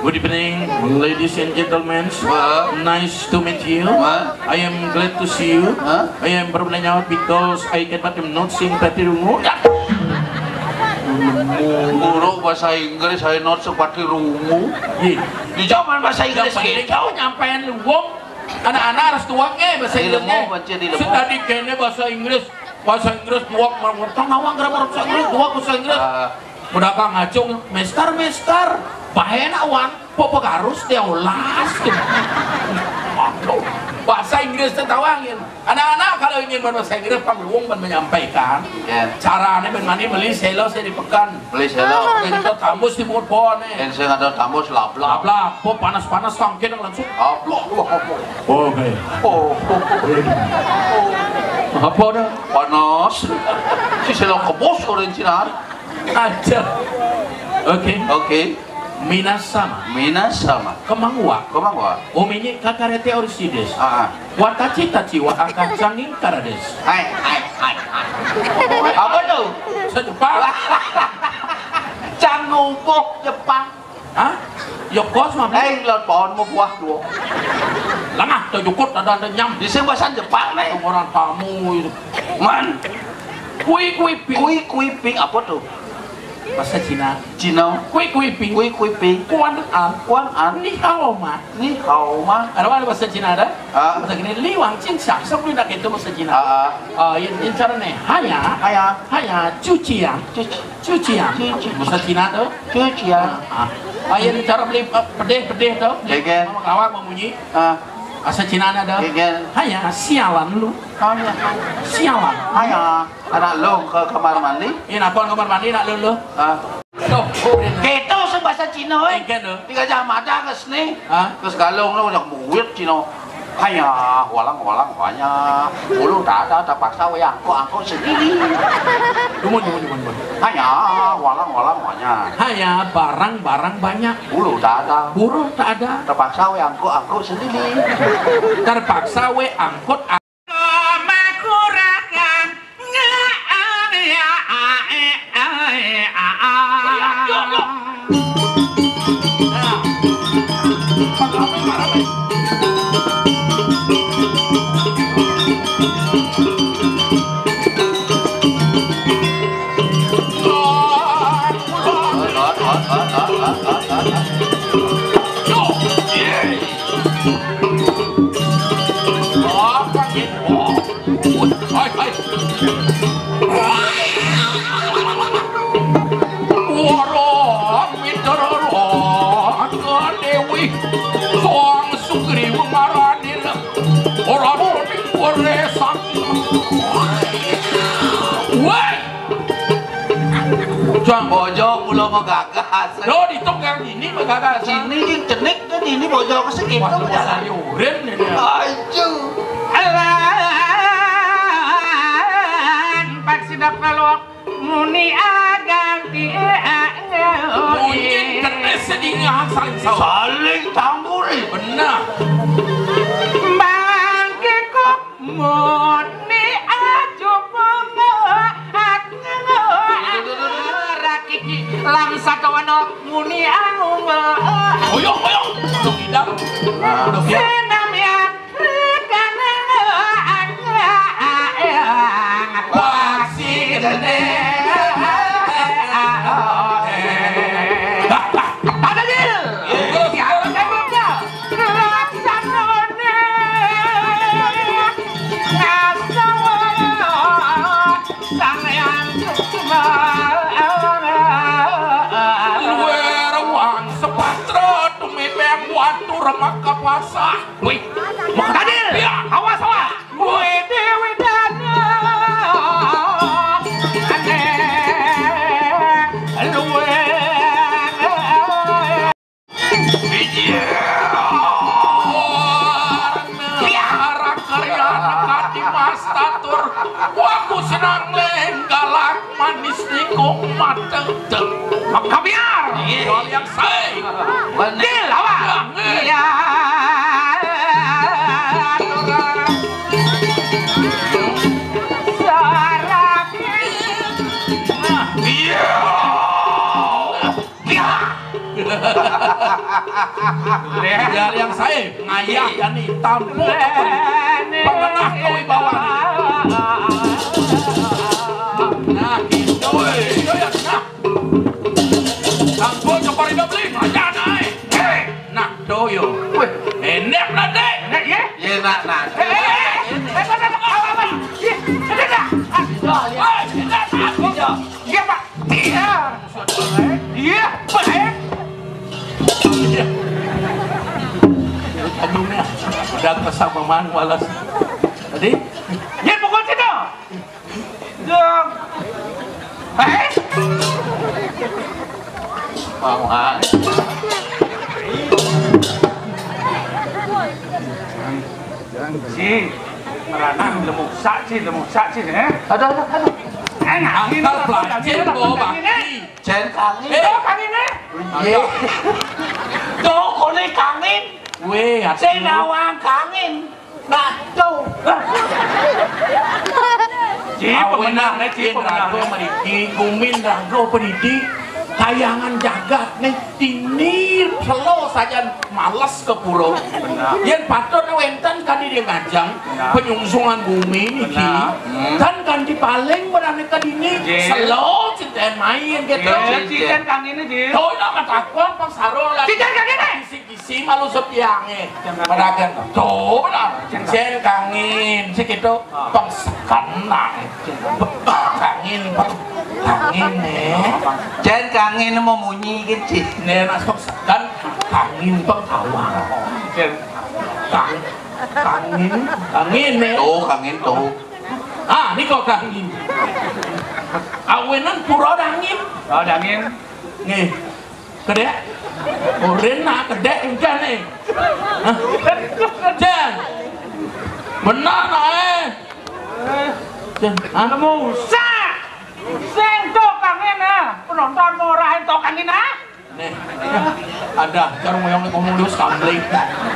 Good evening, ladies and gentlemen. Wah. Nice to meet you. Wah. I am glad to see you. Hah? I am from Nanyawat because I can but not sing pati rungu. Guru bahasa Inggris, saya not sepati rungu. Iya. Di zaman bahasa Inggris penting gitu. Kau nyampaian luwung, anak-anak harus tuangnya bahasa Inggrisnya. Ilmu baca di ilmu. Sudah di kene bahasa Inggris, bahasa Inggris tuang, tong ngawang grammar bahasa Inggris, tuang bahasa Inggris. Ah. Udah kang acung, mester, mester, bahen awan, popo garus dia ulas. Aduh, bahasa Inggris teh tawangin. Anak-anak kalau ingin berbahasa Inggris, pangluung dan menyampaikan. Ya. Caranya ben mani beli selo saya di pekan. Beli selo. Oke, kita tambus di mulut pohon nih. Dan saya ada tambus lablab. Lablab, po panas-panas tangkir langsung. Ablok, ablok, ablok. Oke. Oh, oh, oh. Apa dah? Panas. Si selo kebos orang Cina. Aja. Oke. Oke. Minasama. Minasama. Kemangwa. Kemangwa. Omenye kakarete orisides. Ah. Watachi tachi wa aka canging karades. Hai, hai, hai, hai. Apa tuh? Bahasa Jepang. Cangubuh Jepang. Hah? Ya kos mah. Eh, laut pohon mau buah dua. Lengah tuh jukut ada ada nyam. Di sini bahasa Jepang nih. Orang tamu itu. Man. Kui kui ping. Kui kui ping apa tuh? Bahasa Cina. Cina. Kui kui ping. Kui kui ping. Kuan an. Kuan an. Ni hao ma. Ni hao ma. Ada mana bahasa Cina ada? Ah. Bahasa gini, li wang cing siang, sok lu nak itu bahasa Cina. Ah, ah. Ah, yang, yang cara nih. Haya. Haya. Haya, cuci yang. Cuci. Cuci yang. Cuci. Bahasa Cina tuh. Cuci yang. Ah, ah. Ah, yang cara beli eh, pedih-pedih tuh. Degen. Mama kawak mau munyi. Ah. Bahasa Cina ada. Degen. Haya, sialan lu. Haya. Sialan. Haya. Anak lu ke kamar mandi? Iya, nak kamar mandi, nak lu, lu. Ah. Tuh, gitu sing bahasa Cina, eh. Engke, tuh. Tiga jam ada ke sini. Hah? Ke segalung lu banyak muit Cina. Hanya, walang, walang, hanya. Dulu tak ada, terpaksa we angkut, angkut sendiri. Dumun, dumun, dumun, dumun. Hanya, walang, walang, hanya. Hanya, barang, barang banyak. Dulu tak ada. Buruh tak ada. Terpaksa we angkut, angkut sendiri. Terpaksa we angkut. Hai, hai. Wara Mitra Raka Dewi Sang Sugriwa Maranil. Ora ora ora sang. Bojog kula magagas. Lho, ditu kang dini magagas. Dini jing cenik téh dini bojog segitu. Wah, jalan. Urin ini. Ayo. Alan, pan sidak nalok muni aganti. Muni kenes sedingah saling sawah. Saling tangguri. Benar. Bangkikuk muni acup rakiki lam satawana muni anu. Hoyong, hoyong. Udah tidak. Udah tidak. Senam ya. Luwih rewang sepatra tumibeng watur maka pasah. Wih, Makadil. Ya. Awas, awas. Wih, Dewi Dana. Aneh. Luwih. Iya. Karya nekati mastatur. Waku senang lenggalak manis nikung mateng. Kabiar. Iya. Jual yang sai. Bener. Dil, awak. Iya. Sarap. Iya. Iya. Leh, yang saya ngayah yani tampu cokor. Pengenah kewibawaan. Nah, gitu. Woi, itu ya, nah. Tampu cokor itu beli, aja naik. Hei, nah, doyo. Wih, enak nanti. Enak ya? Iya, nak, nak. Eh, eh, eh, eh, eh, apa, apa? Iya, enak, nak. Ah, iya, iya. Woi, enak, nak. Iya. Iya, Pak. Iya. Iya, baik. Iya. Aduh, udah kesamaman malas. Tadi? Iya, pukul situ. Dong. Eh? Bang, ah. Si, merana lemuk sak, si, lemuk sak, si, eh? Aduh, aduh, aduh. Eh, ngangin. Akal apa, pelacur, kangin, bawa kangin, eh? Baki. Jen kangin. Eh. Oh, kangin, eh? Iya. Tuh, kone kangin. Weh, sing aduh. Nawang kangin. Nah, tuh. Ji, awenan pemenang, eh, Ji, yen pemenang. Raga mriki, gumin raga pendidik, kayangan jagat nih, dini selo sajan males ke pura. Benar. Yen patut wénten kadi dia ngajeng, benar, penyungsungan bumi niki. Benar. Hmm. Kan kanthi paling berane ke dini, Ji, selo cinten main gitu. Ji, cinten kangine, Ji. Tuh, nak matakon pas sarung lagi. Cinten kangine. Isi malu sepiange. Pedagang. Tuh, benar. Jen kangin, sik itu. Ah. Pengsekan, nah. Kangin, peng-, kangin, eh. Jen kangin mau munyi gitu. Nih, nak pengsekan, kangin, pengawang. Jen. Kang-, kangin, kangin, eh. Tuh, kangin, tuh. Ah, ini kok kangin. Awenan pura dangin. Oh, dangin. Nih. Kedék? Urin nak kedék engken né. Hah? Jan. Bener nak, eh. Jan, ah. Nemu usah. Sing to kangin, ah. Penonton murah to kangin, ah. Nih. Ada, cara ngoyong ngomong dulu skamling.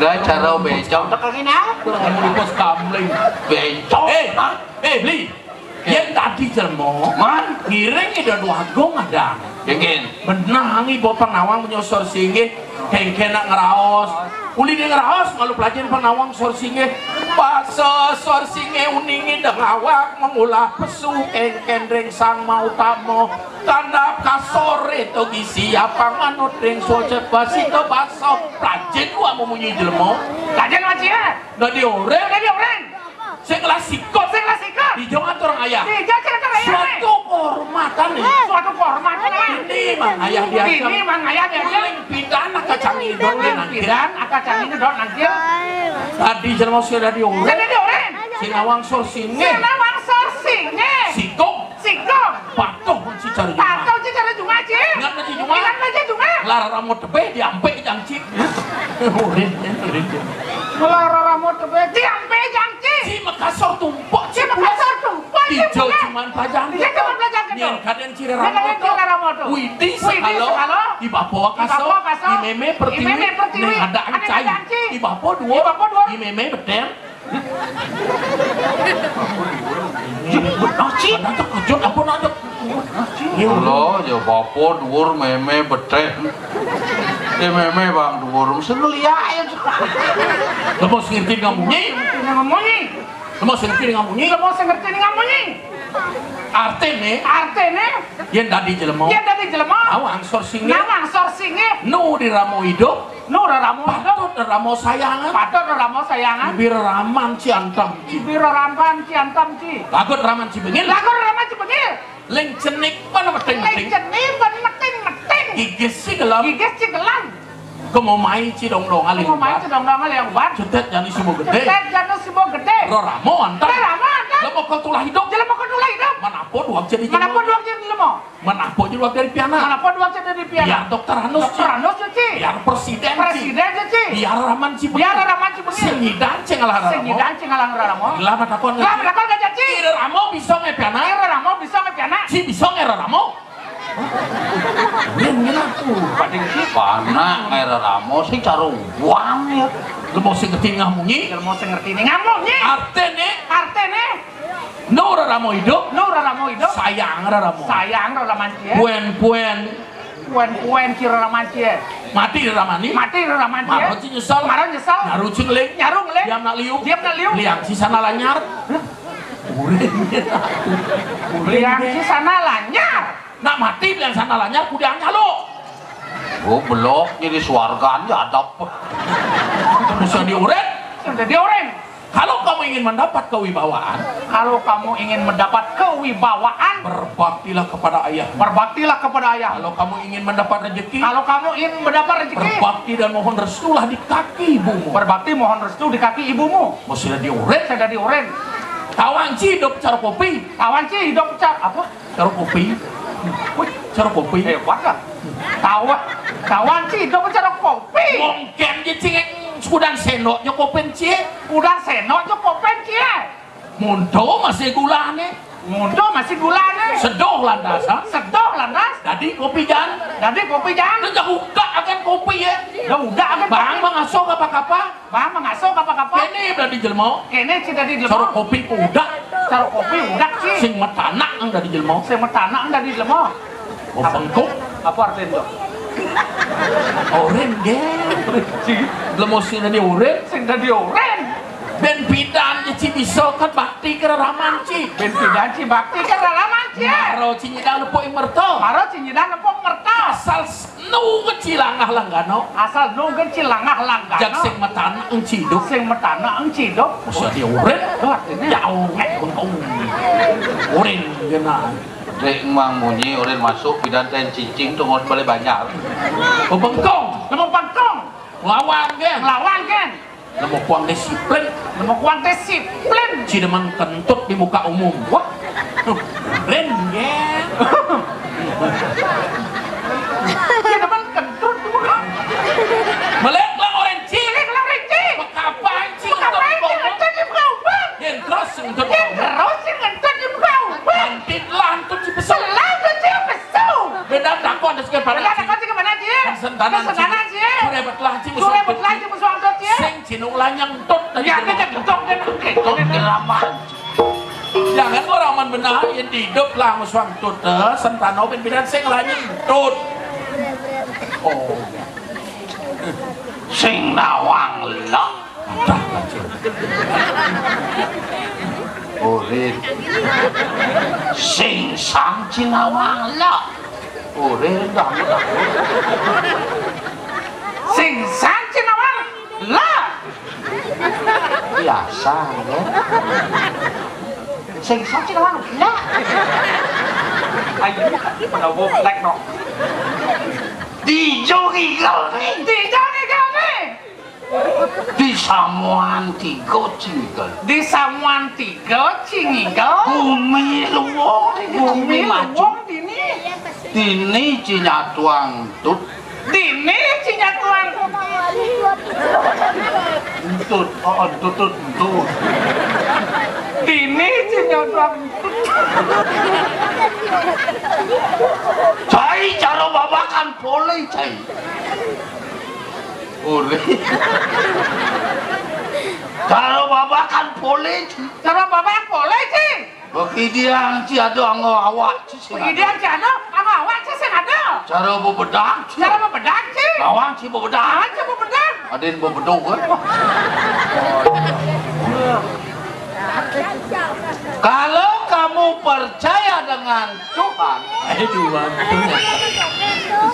Gak cara bencong to kangin, ah. Ngomong dulu skamling. Bencong. Eh, ah. Eh, Bli. Yén dadi jelema, man, ngiring Ida Dwagung ada. Kengken. Benah angi bopang nawang menyosor singgih, kengken nak ngraos. Uli dia ngraos, malu pelajaran pang nawang sor singgih. Basa sor singgih uningi deng awak mengulah pesu, kengken ring sang mautama. Tandap kasor itu gisi apa manut ring soce basi to basa. Pelajin wa memunyi jelema. Pelajin wa cia. Dadi orang. Dadi orang. Sing ngelah sikut. Sing ngelah sikut. Dijong atur ayah. Dijong atur ayah. Suatu kehormatan nih. Suatu kehormatan, eh. Ini mang ayah diajeng. Ini mang ayah diajeng. Ling pidan aka cangin dot nangkil. Pidan aka cangin dot nangkil. Tadi jelema sudah diurin. Sudah diurin. Sing nawang sor singgih. Sing nawang sor singgih. Sikut. Sikut. Patuh si cara jumat. Patuh si cara jumat. Lar ramo tebih diampik jang ci. Urin, urin. Lar ramo tebih diampik jang ci. Ci makasor tumpuk ci. Ci makasor tumpuk ci. Ijo cuman pajang. Ijo cuman pajang. Nyén kadén ci ramo tu. Widi sekalo. I bapa kaso. I mémé pertiwi. Ning adak ci. I bapa duur. I mémé betér. Bener, Ci. Bener, terkejut apa nak, Cik? Mula ya bapa duur, mémé betér. Eh, mémé bang duur, mesti ngeliak ya, Cik. Lemo sing ngerti ngamunyi. Ngamunyi. Lemo sing ngerti ngamunyi. Lemo sing ngerti ngamunyi. Artiné. Artiné. Yén dadi jelema. Yén dadi jelema. Nawang sor singgih. Nawang sor singgih. Nu diramo idup. Nu reramo idup. Patut reramo sayangan. Patut reramo sayangan. Bibir raman ci antam ci. Bibir raman ci antam ci. Lagut raman ci bengil. Lagut raman ci bengil. Ling cenik pan meting-meting. Ling cenik pan meting-meting. Gigis ci gelam. Gigis ci gelam. Kemo mai ci dong-dong aling. Kemo mai ci dong-dong aling ubat. Cetet jani subo gedé. Cetet jani subo gedé. Reramo antam. Reramo antam. Lemo kol tulah idup. Jelema kol tulah idup. Manapo duang jadi jelema. Manapo duang jadi jelema. Manapo jé luwak dari pianak. Manapo luwak dari pianak. Biar dokter Anus, Dokter Ci. Anus, Ci. Biar presiden, Ci. Presiden, Ci. Biar raman ci bengil. Biar raman ci bengil. Sing ngidan cing ngalah reramo. Sing ngidan cing ngalah reramo. Lah, matakon. Lah, matakon ka Ci. Reramo bisa ngai pianak. Reramo bisa ngai pianak. Ci bisa ngai reramo. Yen ngene aku. Padahal Ci panak ngai reramo sing cara uang ya. Lemo sing ngerti ngamunyi. Lemo sing ngerti ngamunyi. Artiné. Artiné. Nu reramo idup. Nu reramo idup. Sayang reramo. Sayang reramo ci. Puen-puen. Puen-puen ci reramo ci. Mati reramo ni. Mati reramo ci. Maro ci nyesel. Maro nyesel. Nyaru ci ngeling. Nyaru ngeling. Diam nak liu. Diam nak liu. Liang ci sana lanyar. Uring. Liang ci sana lanyar. Nak mati bilang sana lanyar, kudiang nyaluk. Oh, belok jadi suargan ya adab. Bisa diurin. Bisa diurin. Kalau kamu ingin mendapat kewibawaan, kalau kamu ingin mendapat kewibawaan, berbaktilah kepada ayah. Berbaktilah kepada ayah. Kalau kamu ingin mendapat rezeki, kalau kamu ingin mendapat rezeki, berbakti dan mohon restulah di kaki ibumu. Berbakti mohon restu di kaki ibumu. Mesti diurin. Saya dari urin. Tawang ci hidup cara kopi. Tawang ci hidup cara apa? Cara kopi. Wih, cara kopi. Hebat kan? Tawang, tawang ci, do cara kopi. Mungkin ci cingek, kudang senok jo kopi ci. Kudang senok jo kopi ci. Munto masih gulane. Munto masih gulane. Sedoh lantas, ha? Sedoh lantas. Dadi kopi jan. Dadi kopi jan. Udah udak akan kopi ya. Udah udak akan. Bang mangasuh apa-apa. Bang, mangasuh apa-apa? Kéné dadi jelema. Kéné ci dadi jelema. Cara kopi udak. Cara kopi udak ci. Sing matanak nang dadi jelema. Sing matanak nang dadi jelema. Oh, bengkok. Apa artinya? Oren, gé. Ci. Jelema sing dadi oren. Sing dadi oren. Bén pidan ci bisa kan bakti ka reraman ci. Bén pidan ci bakti ka reraman ci. Maro ci nyidang nepuk merta. Maro ci nyidang nepuk merta. Asal nu kecil langah langgana. Asal nu kecil langah langgana. Jak sing matanak ing ci idup. Sing matanak ing ci idup. Mesti diurin. Tuh artinya. Ya, urin, bengkong. Urin, genah. Dek mang munyi, urin masuk, pidan ten cicing, tunggu balik banjar. Oh, bengkong. Nemu bengkong. Lawan, gén. Lawan, gén. Nemu kuang disiplin. Nemu kuang disiplin. Ci demen kentut di muka umum. Wah. Ren, ya. Ci demen kentut di muka. Melek lang oren ci. Melek lang oren ci. Mengapa ci kentut di muka umum? Yen terus kentut di muka umum. Yen terus kentut di muka umum. Kantit lah kentut ci pesu. Lah kentut ci pesu. Beda takon terus ke mana ci? Beda takon terus ke mana ci? Sentanan ci. Sentanan ci. Sure betlah ci. Sure betlah ci. Sing cinung lanyang tut tadi. Ya, dia cek tut, dia cek tut, dia cek tut. Jangan orang man benar yang hidup lah musuang tut, eh, sentano ben bidan sing lanyang tut. Oh. Sing nawang lah. Dah, lanjut. Urip. Sing sang ci nawang lah. Urip, dah, dah. Sing sang ci nawang lah. Biasa, ya. Sing sang ci nawang lah. Ayo, pada wong lek no. Dijo ngigel nih. Dijo ngigel nih. Di samuan tiga ci ngigel. Di samuan tiga ci ngigel. Bumi luwung dini. Bumi luwung dini. Dini ci nyatuang tut. Dini cinya tuang. Entut, oh, entut, entut, entut. Dini cinya tuang. Cai, cara babakan polé, cai. Uré. Cara babakan polé, cai. Cara babakan polé, cai. Begidian ci ada anggo awak ci sing ada. Begidian ci ada anggo awak ci sing ada. Cara bebedak ci. Cara bebedak ci. Lawan ci bebedak. Lawan ci bebedak. Adén bebedog, kan? Kalau kamu percaya dengan Tuhan, eh, Tuhan.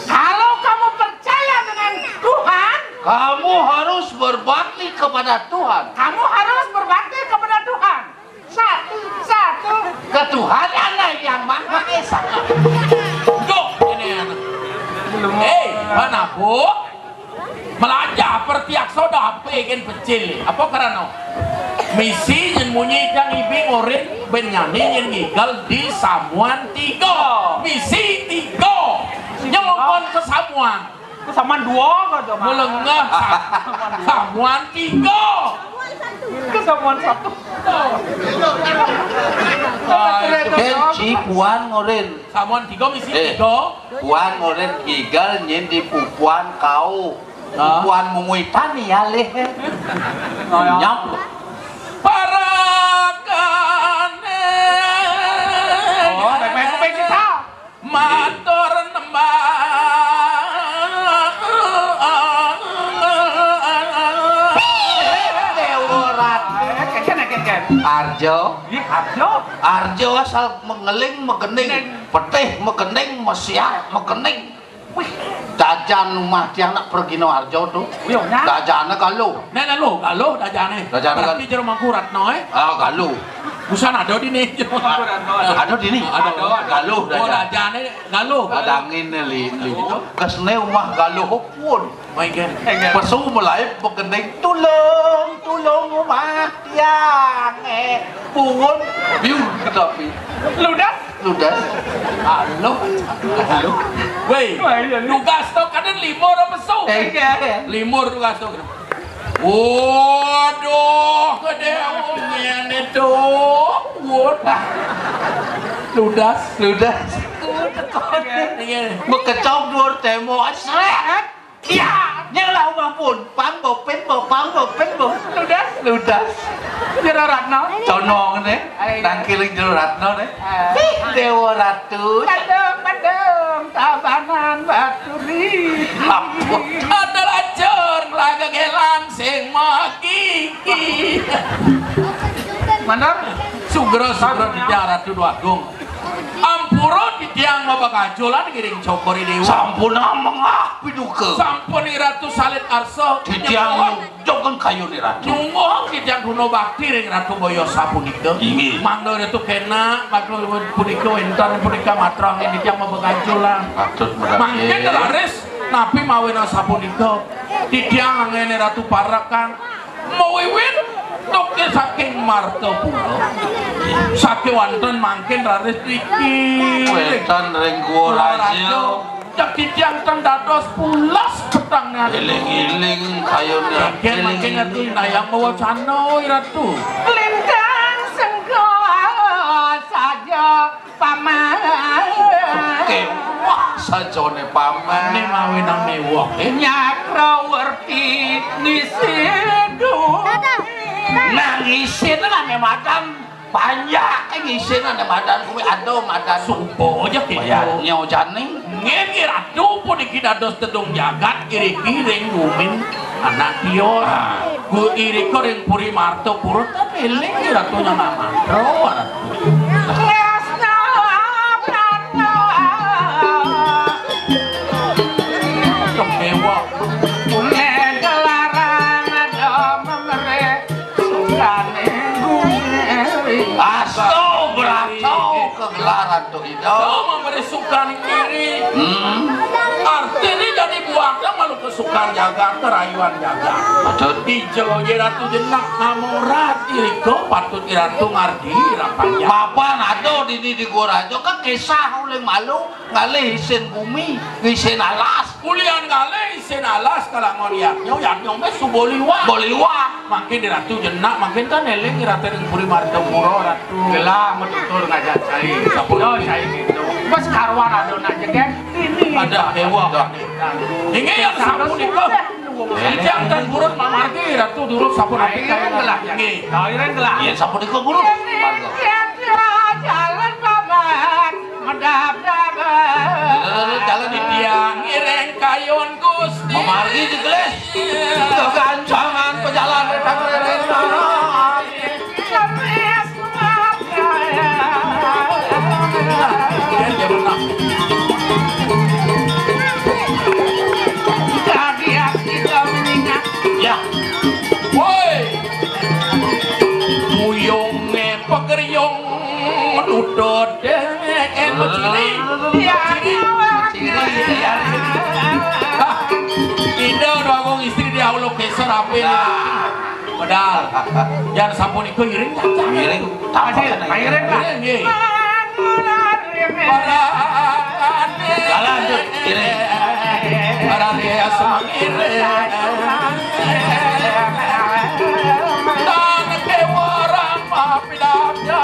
Kalau kamu percaya dengan Tuhan, kamu harus berbakti kepada Tuhan. Kamu harus berbakti kepada Tuhan. Satu, satu. Ketuhanan yang Maha Esa. Duh, ini anak. Hei, mana, Bu? Melajah pertiak soda, apa gen pecil ni? Apa karano? Misi nyén munyi jang ibi ngorin, bén nyani nyén ngigal di samuan tigo. Misi tigo. Nyelongon ke samuan. Samuan duo ka, Joma? Melengah sa-, samuan tigo. Ke samuan satu. Ken ci puan ngorin. Samuan tigo misi eh, tigo. Puan ngorin gigal nyén di pupuan kau. Ah. Pupuan mungui tani alih. Oh, ya. Nyam. Parakane. Oh, main kuping kita. Matur nembah. Déwa Ratu. Ken, ken, ken, ken. Arjo. Ih, Arjo. Arjo asal mengeling, megening. Ning. Petih, megening, mesiar, megening. Wih. Dajan umah tiang nak pergino Arjo tu. Iya, nah. Dajane galuh. Nah, galuh, galuh dajane. Dajane galuh. Berarti Jero Mangku Ratno, eh? Ah, galuh. Busan ada dini. Ada dini? Ada. Galuh. Oh, dajane. Galuh. Kadangin li, li. Kesene umah galuh pun. Main game. Pesu melaib begending, "Tulung, tulung umah tiang, eh." Pun biur kedapi. Ludas. Ludas. Halo. Halo. Woi, main game. Tugas to kadén limur apa pesu? Eh, iya. Limur tugas to. Waduh, gedé ngene to. Waduh. Ludas. Ludas. Iya. Bekecok dhuwur témbok. Sret. Iya, nyelah umah pun. Pang bopin bo, pang bopin bo. Ludas. Ludas. Jero Ratno. Condong né. Ayo. Nangkiling Jero Ratno né. Ah. Ih, Déwa Ratu. Bandung, Bandung, Tabanan Baturi. Ampun. Ada lacur, laga gelang sing magigi. Bener? Sugra, sugra, Titiang Ratu Déwa Agung. Ampura titiang mabagajolan ngiring cokor i déwa. Sampun amengah piduka. Sampun i Ratu salit arsa. Titiang nyujugan kayun i Ratu. Nyuwun titiang guna bakti ring Ratu Baya sapunika. Inggih. Mangda Ratu kénak, mangda punika wénten punika matrang titiang mabagajolan. Patut mangkin. Mangkin raris napi mawinan sapunika. Titiang anggéné Ratu parekan. Mawiwit toké saking Martapura. Sakéwanten mangkin raris niki. Wénten ring Gua Raja. Cak titiang ten dados pulas petang ngan. Éling-éling kayun. Mangkin, mangkin atuh indayang mawacana, Ratu. Lintang sengko saja. Paman. Kéweh sajané paman. Né mawinan néweh, eh. Nyakrawerti ngisi dunya. Nah, ngisin ané madan. Panjak, eh, ngisin ané madan kuwi ada madan. Suba aja kéto. Bayarnya ojané. Nggih, Ratu, puniki dados tedung jagat, iriki ring gumin anak tios. Ah. Ku irika ring Puri Martapura, tapi éling Ratu nyana mantra, Ratu. Tresna Prana. Kemewa. Puné gelaran ada memeré. Asto brato kegelaran tuh itu. Kau memberi sukan kiri. Hmm. Artinya jadi buahnya malu ke Sukar jagat, kerayuan jagat. Patut. Ijo je Ratu Jenak ngamorat iriko, patut i Ratu ngardi rapanya. Mapan ada dini di Gorajo, kan kisah uling malu, ngalih isin bumi, isin alas. Ulian ngalih isin alas kalangon yadnyo, yadnyo meh subo liwat. Bo liwat. Mangkin di Ratu Jenak, mangkin kan eling Ratu ring Puri Martapura, Ratu. Gelah metutur ngajak cai. Sampun. Yo, cai gitu. Bes karuan ada nak jeget. Ini. Ada dewa. Ini yang sapunika. Ijang dan burut mamargi, Ratu durut sapunika. Ayo, gelah, ya. Nggih. Ayo, gelah. Iya, sapunika, Guru. Jalan paman, medap-dap. Jalan di tiang, ngiring kayun Gusti. Mamargi digelis. Kegancangan pejalan. Ya. Woi. Muyunge pageriong lutut dek meciri. Ya. Meciri. Hah. Ida dua wong istri di aula kesor ape. Nah. Padahal, jan sapunika iring, Cak. Iring, tapak. Iring, iring, Pak. Iring, nggih. Para ane. Jalan, Cak. Iring. Para ria semangiring. Dan dewa rama pidabda.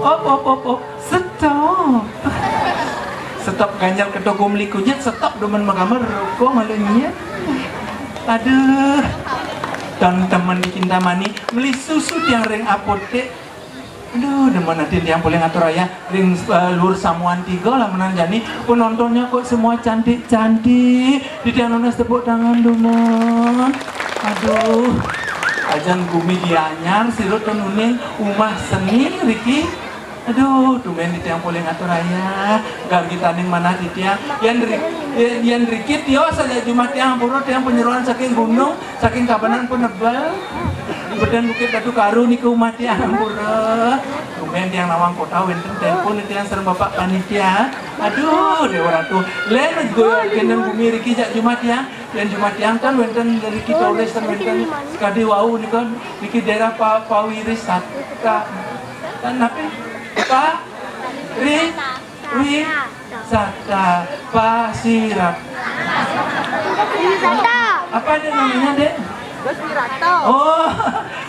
Op, op, op, op, op. Stop. Stop ganjal keto gumli kunyit, stop demen magambar rokok malu nyet. Aduh. Teman-teman di Kintamani, meli susu tiang ring apotek. Aduh, demen ati tiang polih ngatur ayah ring, eh, Lur Samuan Tiga lah menan jani. Penontonnya kok semua cantik-cantik. Di tiang nunas tepuk tangan dumun. Aduh, ajan gumi Gianyar, sira ten uning umah seni riki. Aduh, tumben di tiang polih ngatur ayah. Gargitaning manah di tiang. Yan ri-, yan, yan riki tios saja jumah tiang, ampura tiang panyeroan saking gunung, saking Tabanan Penebel. Beden Bukit Batu Karu niku umah tiang, ampura. Tumben tiang nawang kota wenten telepon tiang sareng Bapak Panitia. Aduh, Dewa Ratu. Len goyang kenten gumi riki jak jumah tiang. Yan jumah tiang kan wenten riki tulis ten wenten sekadi wau niku, niki daerah Pa-, Pawirisata. Kan napi? Pa-, ri-, wi-, sata, Pasirat. Wisata. Apa ada namanya, Dek? Gus Wirato. Oh,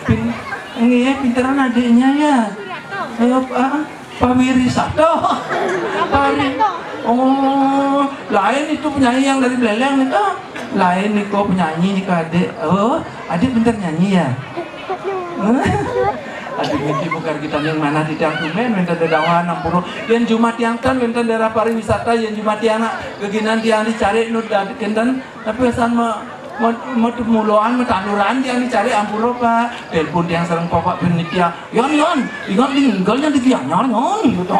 pin-, nggih, pinteran adiknya ya. Gus Wirato. Ayo, ah, Pak Wirisato. Pak Wiri-, oh, lain itu penyanyi yang dari Beleleng nih, ah. Lain nih kok penyanyi nih, Adik. Oh, Adik pinter nyanyi ya? Adik niki bukan kita yang mana di tiang tumben, minta dedawan ampura. Yan jumah tiang ten, minta daerah pariwisata, yan jumah tiang nak geginan tiang dicari nu dadi kenten. Tapi asan ma-, ma-, ma-, muloan, matanduran tiang dicari ampura, Pak. Telepon tiang sareng Bapak Panitia. "Yon, Yon, ingat ninggalnya di Gianyar, Yon." Gitu.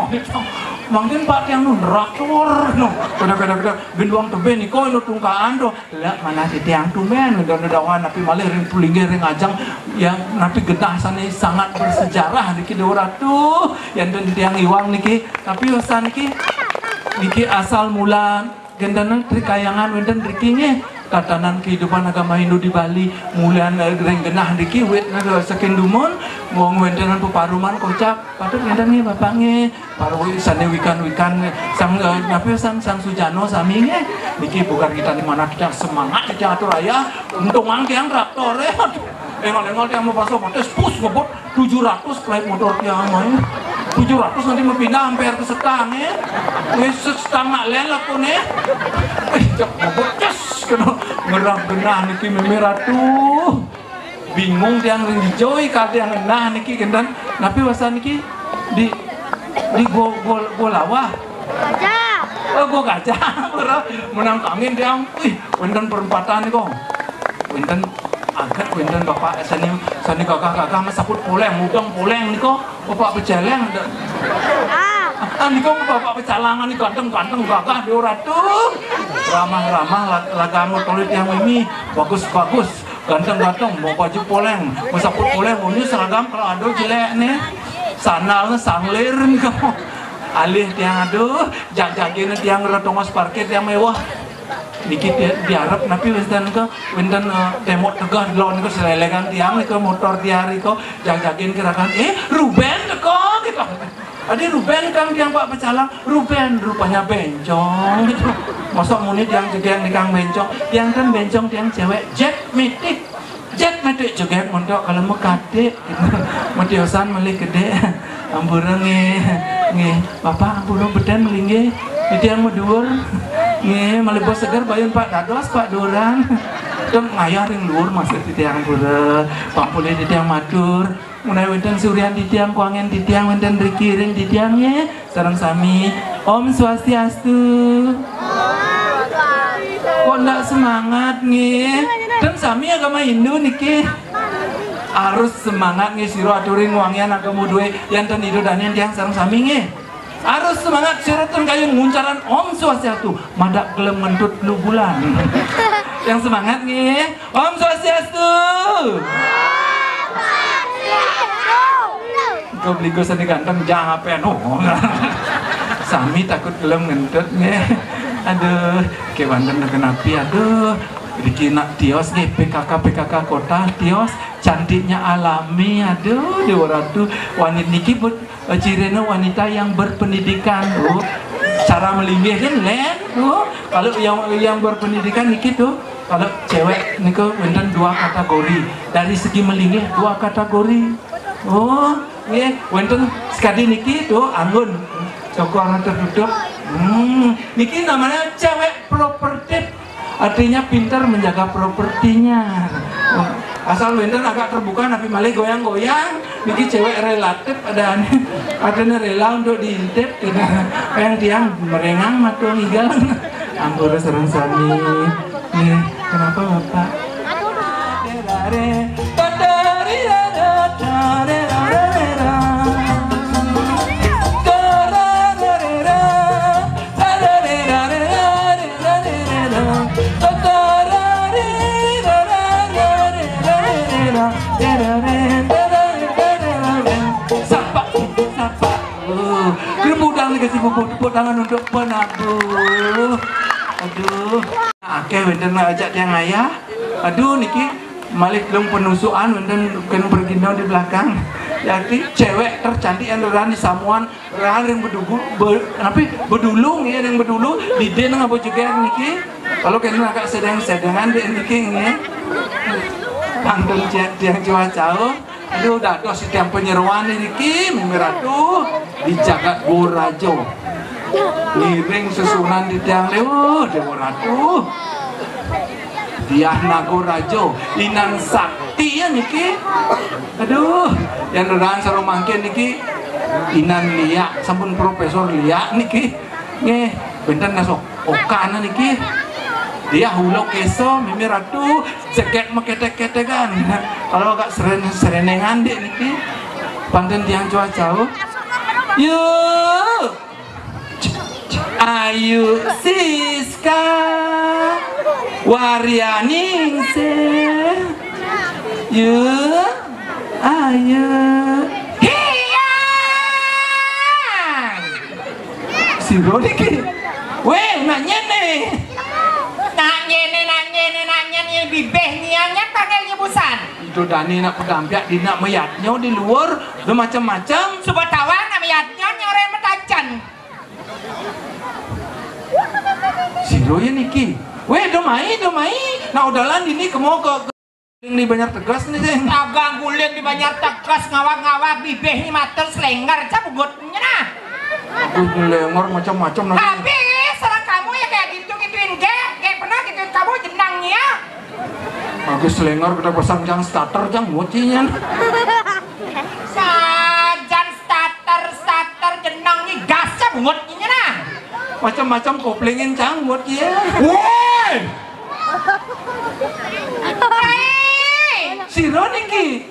Mangkin Pak tiang nu neratur, no. Kada, kada, kada. Bin wong tebih niko, ino tungkaan, tuh. Lah, mana si tiang tumben, udah, udah dawan, tapi malih ring pulinggih, ring ajeng, yang napi genah sane sangat bersejarah niki, Dewa Ratu. Yang ten tiang iwang niki, tapi usan niki, niki asal mula Gentenan Trikayangan wenten riki nggih. Tatanan kehidupan agama Hindu di Bali, mulian, eh, ring genah niki wit, eh, saking dumun, wong wentenan peparuman kocap, patut wenten nggih Bapak nggih. Paruwi sane wikan-wikan nggih. Sang, eh, napi sang, Sang Sujano sami nggih. Niki bukan kita di mana kita semangat kita atur ayah. Untungan tiang traktor, eh. Engol-engol tiang mau paso pates, pus ngebut. Tujuh ratus klep motor tiang mah, ya. Tujuh ratus nanti mau pindah hampir ke setang, ya. Wis setang nak len aku nih. Eh, cek bobot, ces, kena ngerang genah niki meme ratu. Bingung tiang ring dijoi, kal tiang genah niki kenten. Napi wasan niki di, di go, go, go lawah. Gajah. Oh, go gajah. Menang kangin tiang. Wih, wenten perempatan nih kok. Wenten agak wenten bapak sani, sani gagah-gagah masaput poleng, mudeng poleng niko, bapak peceleng. Ah. Ah, niko bapak pecalangan niko ganteng-ganteng gagah dia ratu. Ramah-ramah la-, lagam motor tiang mimi, bagus-bagus, ganteng-ganteng, mau baju poleng, masaput poleng, ini seragam kalau ada jelek nih. Sandalnya sanglir niko. Alih tiang aduh, jag-jagin tiang ora tongos parkir tiang mewah. Niki di, diarep napi wenten ke, wenten, eh, temok tegah delok niku selelengan tiang niku motor tiar niku jag-jagin gerakan, "Eh, Ruben teko," gitu. Adi Ruben kan tiang Pak pecalang, "Ruben rupanya bencong," gitu. Mosok muni tiang jegeng nikang bencong, tiang kan bencong tiang cewek jet mitik. Jet metik jegeng montok kalau mekatik. Metiosan malih gede. Ampura nggih. Nggih, Bapak ampura beden malih nggih. Titiang maduur. Nggih, malih bos seger bayun Pak dados, Pak duuran. Tem ngayah ring luur maksud titiang ampura. Pang polih titiang matur. Menawi wenten surian titiang, kuangen titiang, wenten riki ring titiang nggih. Sareng sami. Om Swastiastu. Kok ndak semangat nggih? Ten sami agama Hindu niki. Harus semangat nggih sira aturin wangian agama duwe yan ten Ida danen tiang sareng sami nggih. Harus semangat sira ten kayun nguncaran Om Swastiastu. Madak gelem ngentut lu bulan. Yang semangat nggih. Om Swastiastu. Kau beli gue seni ganteng, jangan apa anu. Sami takut gelem ngentut nggih. Aduh, kewanten kenapi, aduh. Bikin nak tios nggih, P K K, P K K kota tios, cantiknya alami, aduh, Dewa Ratu. Wanit niki but, eh, cirine wanita yang berpendidikan, Bu. Cara melinggih kan len, Bu. Kalau yang, yang berpendidikan niki tuh, kalau cewek niku wenten dua kategori. Dari segi melinggih dua kategori. Oh, nggih, wenten sekadi niki tuh anggun. Cokor tertutup. Hmm, niki namanya cewek propertif. Artinya pintar menjaga propertinya. Oh, asal wenten agak terbuka, napi malih goyang-goyang. Niki cewek relatif ada anu, artinya rela untuk diintip gitu. Yang tiang merengang matung igal. Ampun, sareng sami. Nih, kenapa Bapak? Sapa, sapa. Oh, kena budang nih kasih pupuk, tepuk tangan untuk penabuh. Aduh. Oke, wénten ajak tiang ayah. Aduh, niki malih belum penusukan wénten kén pergino di belakang. Jadi cewek tercantik yang lurahan di Samuan, lurahan yang bedugu, be, apa, bedulung ya, yang bedulu, di den apa juga niki. Kalau kena agak sedeng-sedengan di niki nggih. Pantun tiang, tiang Jawa jauh. Aduh, dados titiang panyeroan niki, Mimi Ratu, di jagat Gorajo. Ngiring sesuhunan titiang, aduh, Déwa Ratu. Diah Nagorajo, Inan Sakti ya niki. Aduh, yang lurahan sareng mangkin niki Inan Liak, sampun Profesor Liak niki. Nggih, benten nasok. Okan niki. Diah Ula Kesa, Mimi Ratu, jegég maketek-ketekan. Kalau agak seren-, serenengan dik niki. Pantun tiang Jawa jauh. Yuk. Ayu Siska Waryaningsih. Yuk. Ayu. Hiya. Sira niki. Wéh, nak nyén né. Nak nyén né, nak nyén né, nak nyén né, bibih nyian nyén panggil nyebusan. Itu dani nak pedampiak di nak meyatnya di luar, udah macam-macam. Suba tawang nak meyatnya nyoré metacan. Sira ya niki. Wéh, do mai, do mai. Nak udalan dini kemo ke Guling di Banjar Tegas nih, Sing. Dagang guling di Banjar Tegas, ngawag-ngawag, bibih ni matur slénger, cah bungut nyenah. Aduh, slénger macam-macam nanti. Habis, sareng kamu ya kayak gitu-gituin, gé, gé pernah gituin kamu jenang ya. Bagus slénger kita pasang jang starter, jang ngucinya. Sajan starter, starter jenang ni gas, cah bungut nyenah. Macam-macam koplingin, cang, buat dia. Woi! Hei! Sira niki.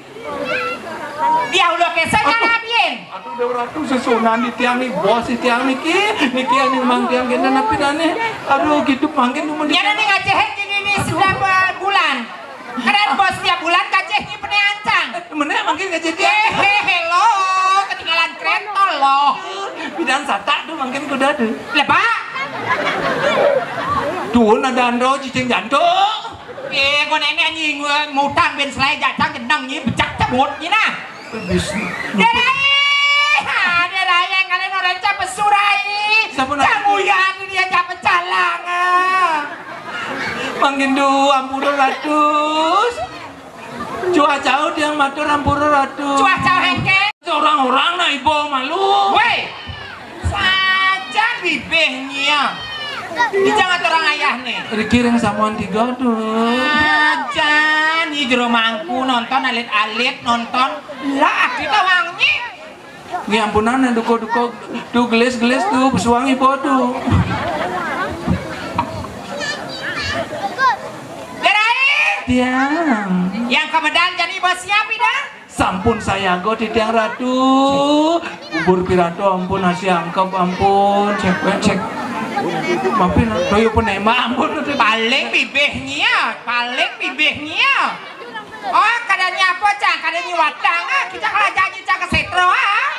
Dia udah kesel nyana pian. Aduh, Déwa Ratu, sesuhunan di tiang ni, bos di tiang niki. Niki yang mang tiang kena napi dane. Aduh, gitu mangkin mun. Nyana nih ngajahit ini nih setiap, eh, bulan. Kadang bos tiap bulan kacih ni pene ancang. Menék mangkin kacih tiang. Eh, hé, hé, lo, ketinggalan kereta lo. Pidan satak tuh mangkin kuda tuh. Lebak. Tuh ada ando cicing jantung. Eh, kau nenek anjing, eh, mutang ben selai jacang jenang ni, becak cabut ni nah. Bis. Derai, ha, derai yang kalian orang cap pesurai. Siapa nak? Camuyan dia cap pecalang, ah. Mangkin duh, ampura ratus. Cuacau tiang matur ampura ratus. Cuacau hengkén. Orang-orang nak ibu malu. Woi. Sajan bibih nia. Dijang atur orang ayah nih. Riki ring samuan tiga tuh. Sajan, ni jero mangku nonton alit-alit nonton. Lah, kita wangi. Nggih ampunan yang duko-duko tuh gelis-gelis tuh pesuang ibu tuh. Derai. Tiang. Yang kemedan jadi bos siap dah. Sampun sayaga titiang ratu. Bubur pirato ampun, nasi angkep ampun, cek cek. Mampir toyo penembak ampun. Paling bibih nia, paling bibih nia. Oh, kadanya apa, Cang? Kadanya watang, ah. Kita kalau janji, Cang, ke setro, ah.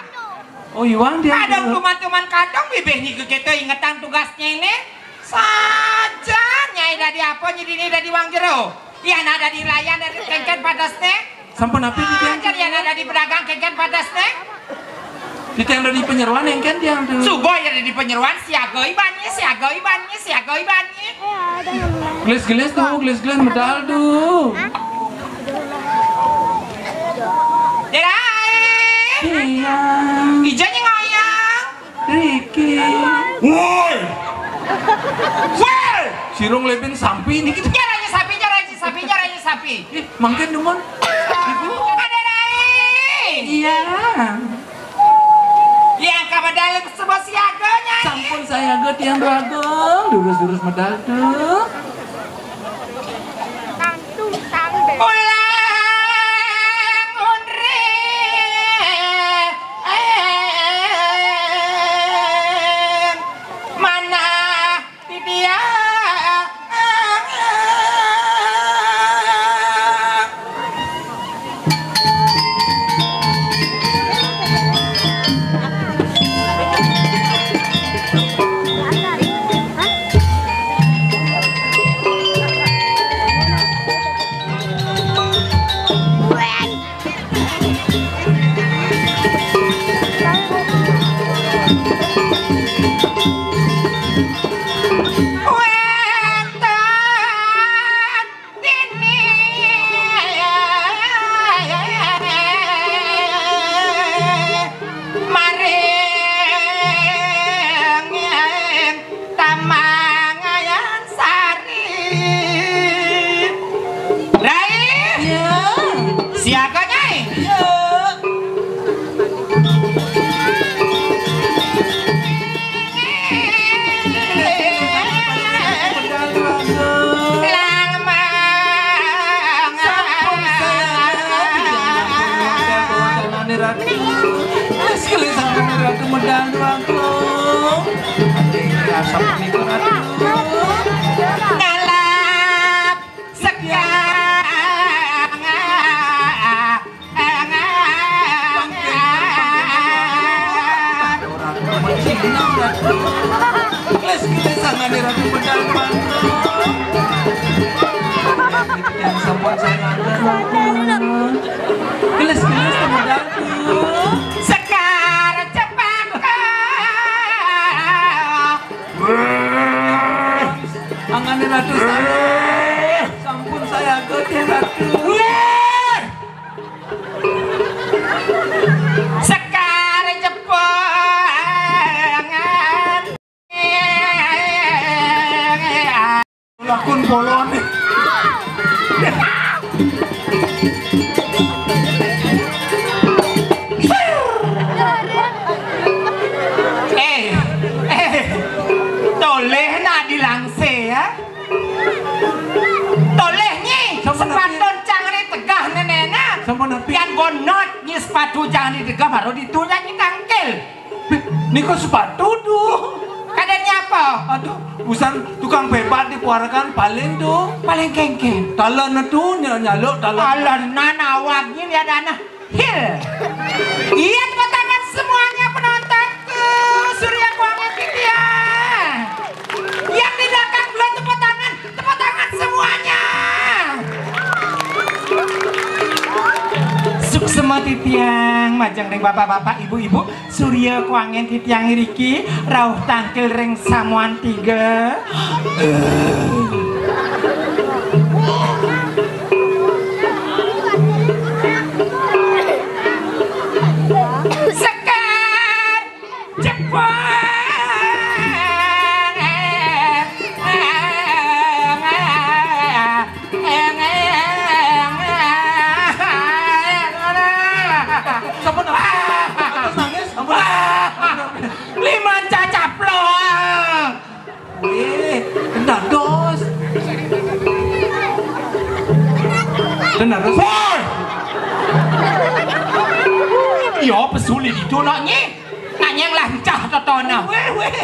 Oh, iwang dia. Kadang tuman-tuman kadang bibih ni ke kita ingetang tugasnya ini. Saja, nyai dadi apa, nyi dini dadi wang jero. Iya, nak dadi layan dari kengken padas nih. Sampun napi di tiang? Jadi anak dadi pedagang kengken padas nih. Di tiang dadi penyeruan engken tiang tuh. Sugo ya dadi penyeruan, siaga ibannya, siaga ibannya, siaga ibannya. Gelis-gelis tuh, gelis-gelis medal tuh. Derai. Iya. Ijanya ngoyang. Riki. Woi. Woi. Sirung lebin sampi ini gitu. Nyaranya sapi, nyaranya sapi, nyaranya sapi. Ih, mangkin dumun. Ibu. Ada rai. Iya. Yang ka medal sebab siaga, Nyai. Sampun sayaga tiang Dwagung, durus-durus medal tuh. Ulang undri manah. Maring Tamangayan Sari. Rai. Iya. Siaga, Nyai. Iya. Lang mang. Ratu. Wis kelih sangkane Ratu medal Dwagung. Ade asap menika Ratu. Ngalap sekang. Wis kelih sangkane Ratu medal Dwagung. Yang sampun saya Gelis-gelis temenan. Sekar Cempaka. Angane Ratu sampun saya gede Ratu. Sekar Jepang. Lakun polone. Eh, eh, toleh nak dilangse ya. Toleh nyi, sepatun cang ni tegah nenena. Sampun napi? Yan bonot nyi sepatu cang ni tegah baru ditunya nyi tangkil. Niku sepatu tuh. Kadang nyapa? Aduh, usan tukang bebat di Puarakan paling tuh. Paling kengkeng. Talon tuh nyaluk talon. Talonan awaknya lihat anak. Hil. Iya, tepuk tangan semuanya penonton tuh. Surya Kuangan Titian. Yang di belakang belum tepuk tangan. Tepuk tangan semuanya. Suksema titiang majeng ring bapak-bapak, ibu-ibu, Surya Kuangen titiang iriki rauh tangkil ring samuan tiga. Sekar Jepang. Sampun, ampun. Ampun nangis, ampun. Liman cacaplok. Wih, kena dos. Kena dos. Woi! Iya, pesuli itu nak nyi. Nanya yang lancah totona. Weh, weh.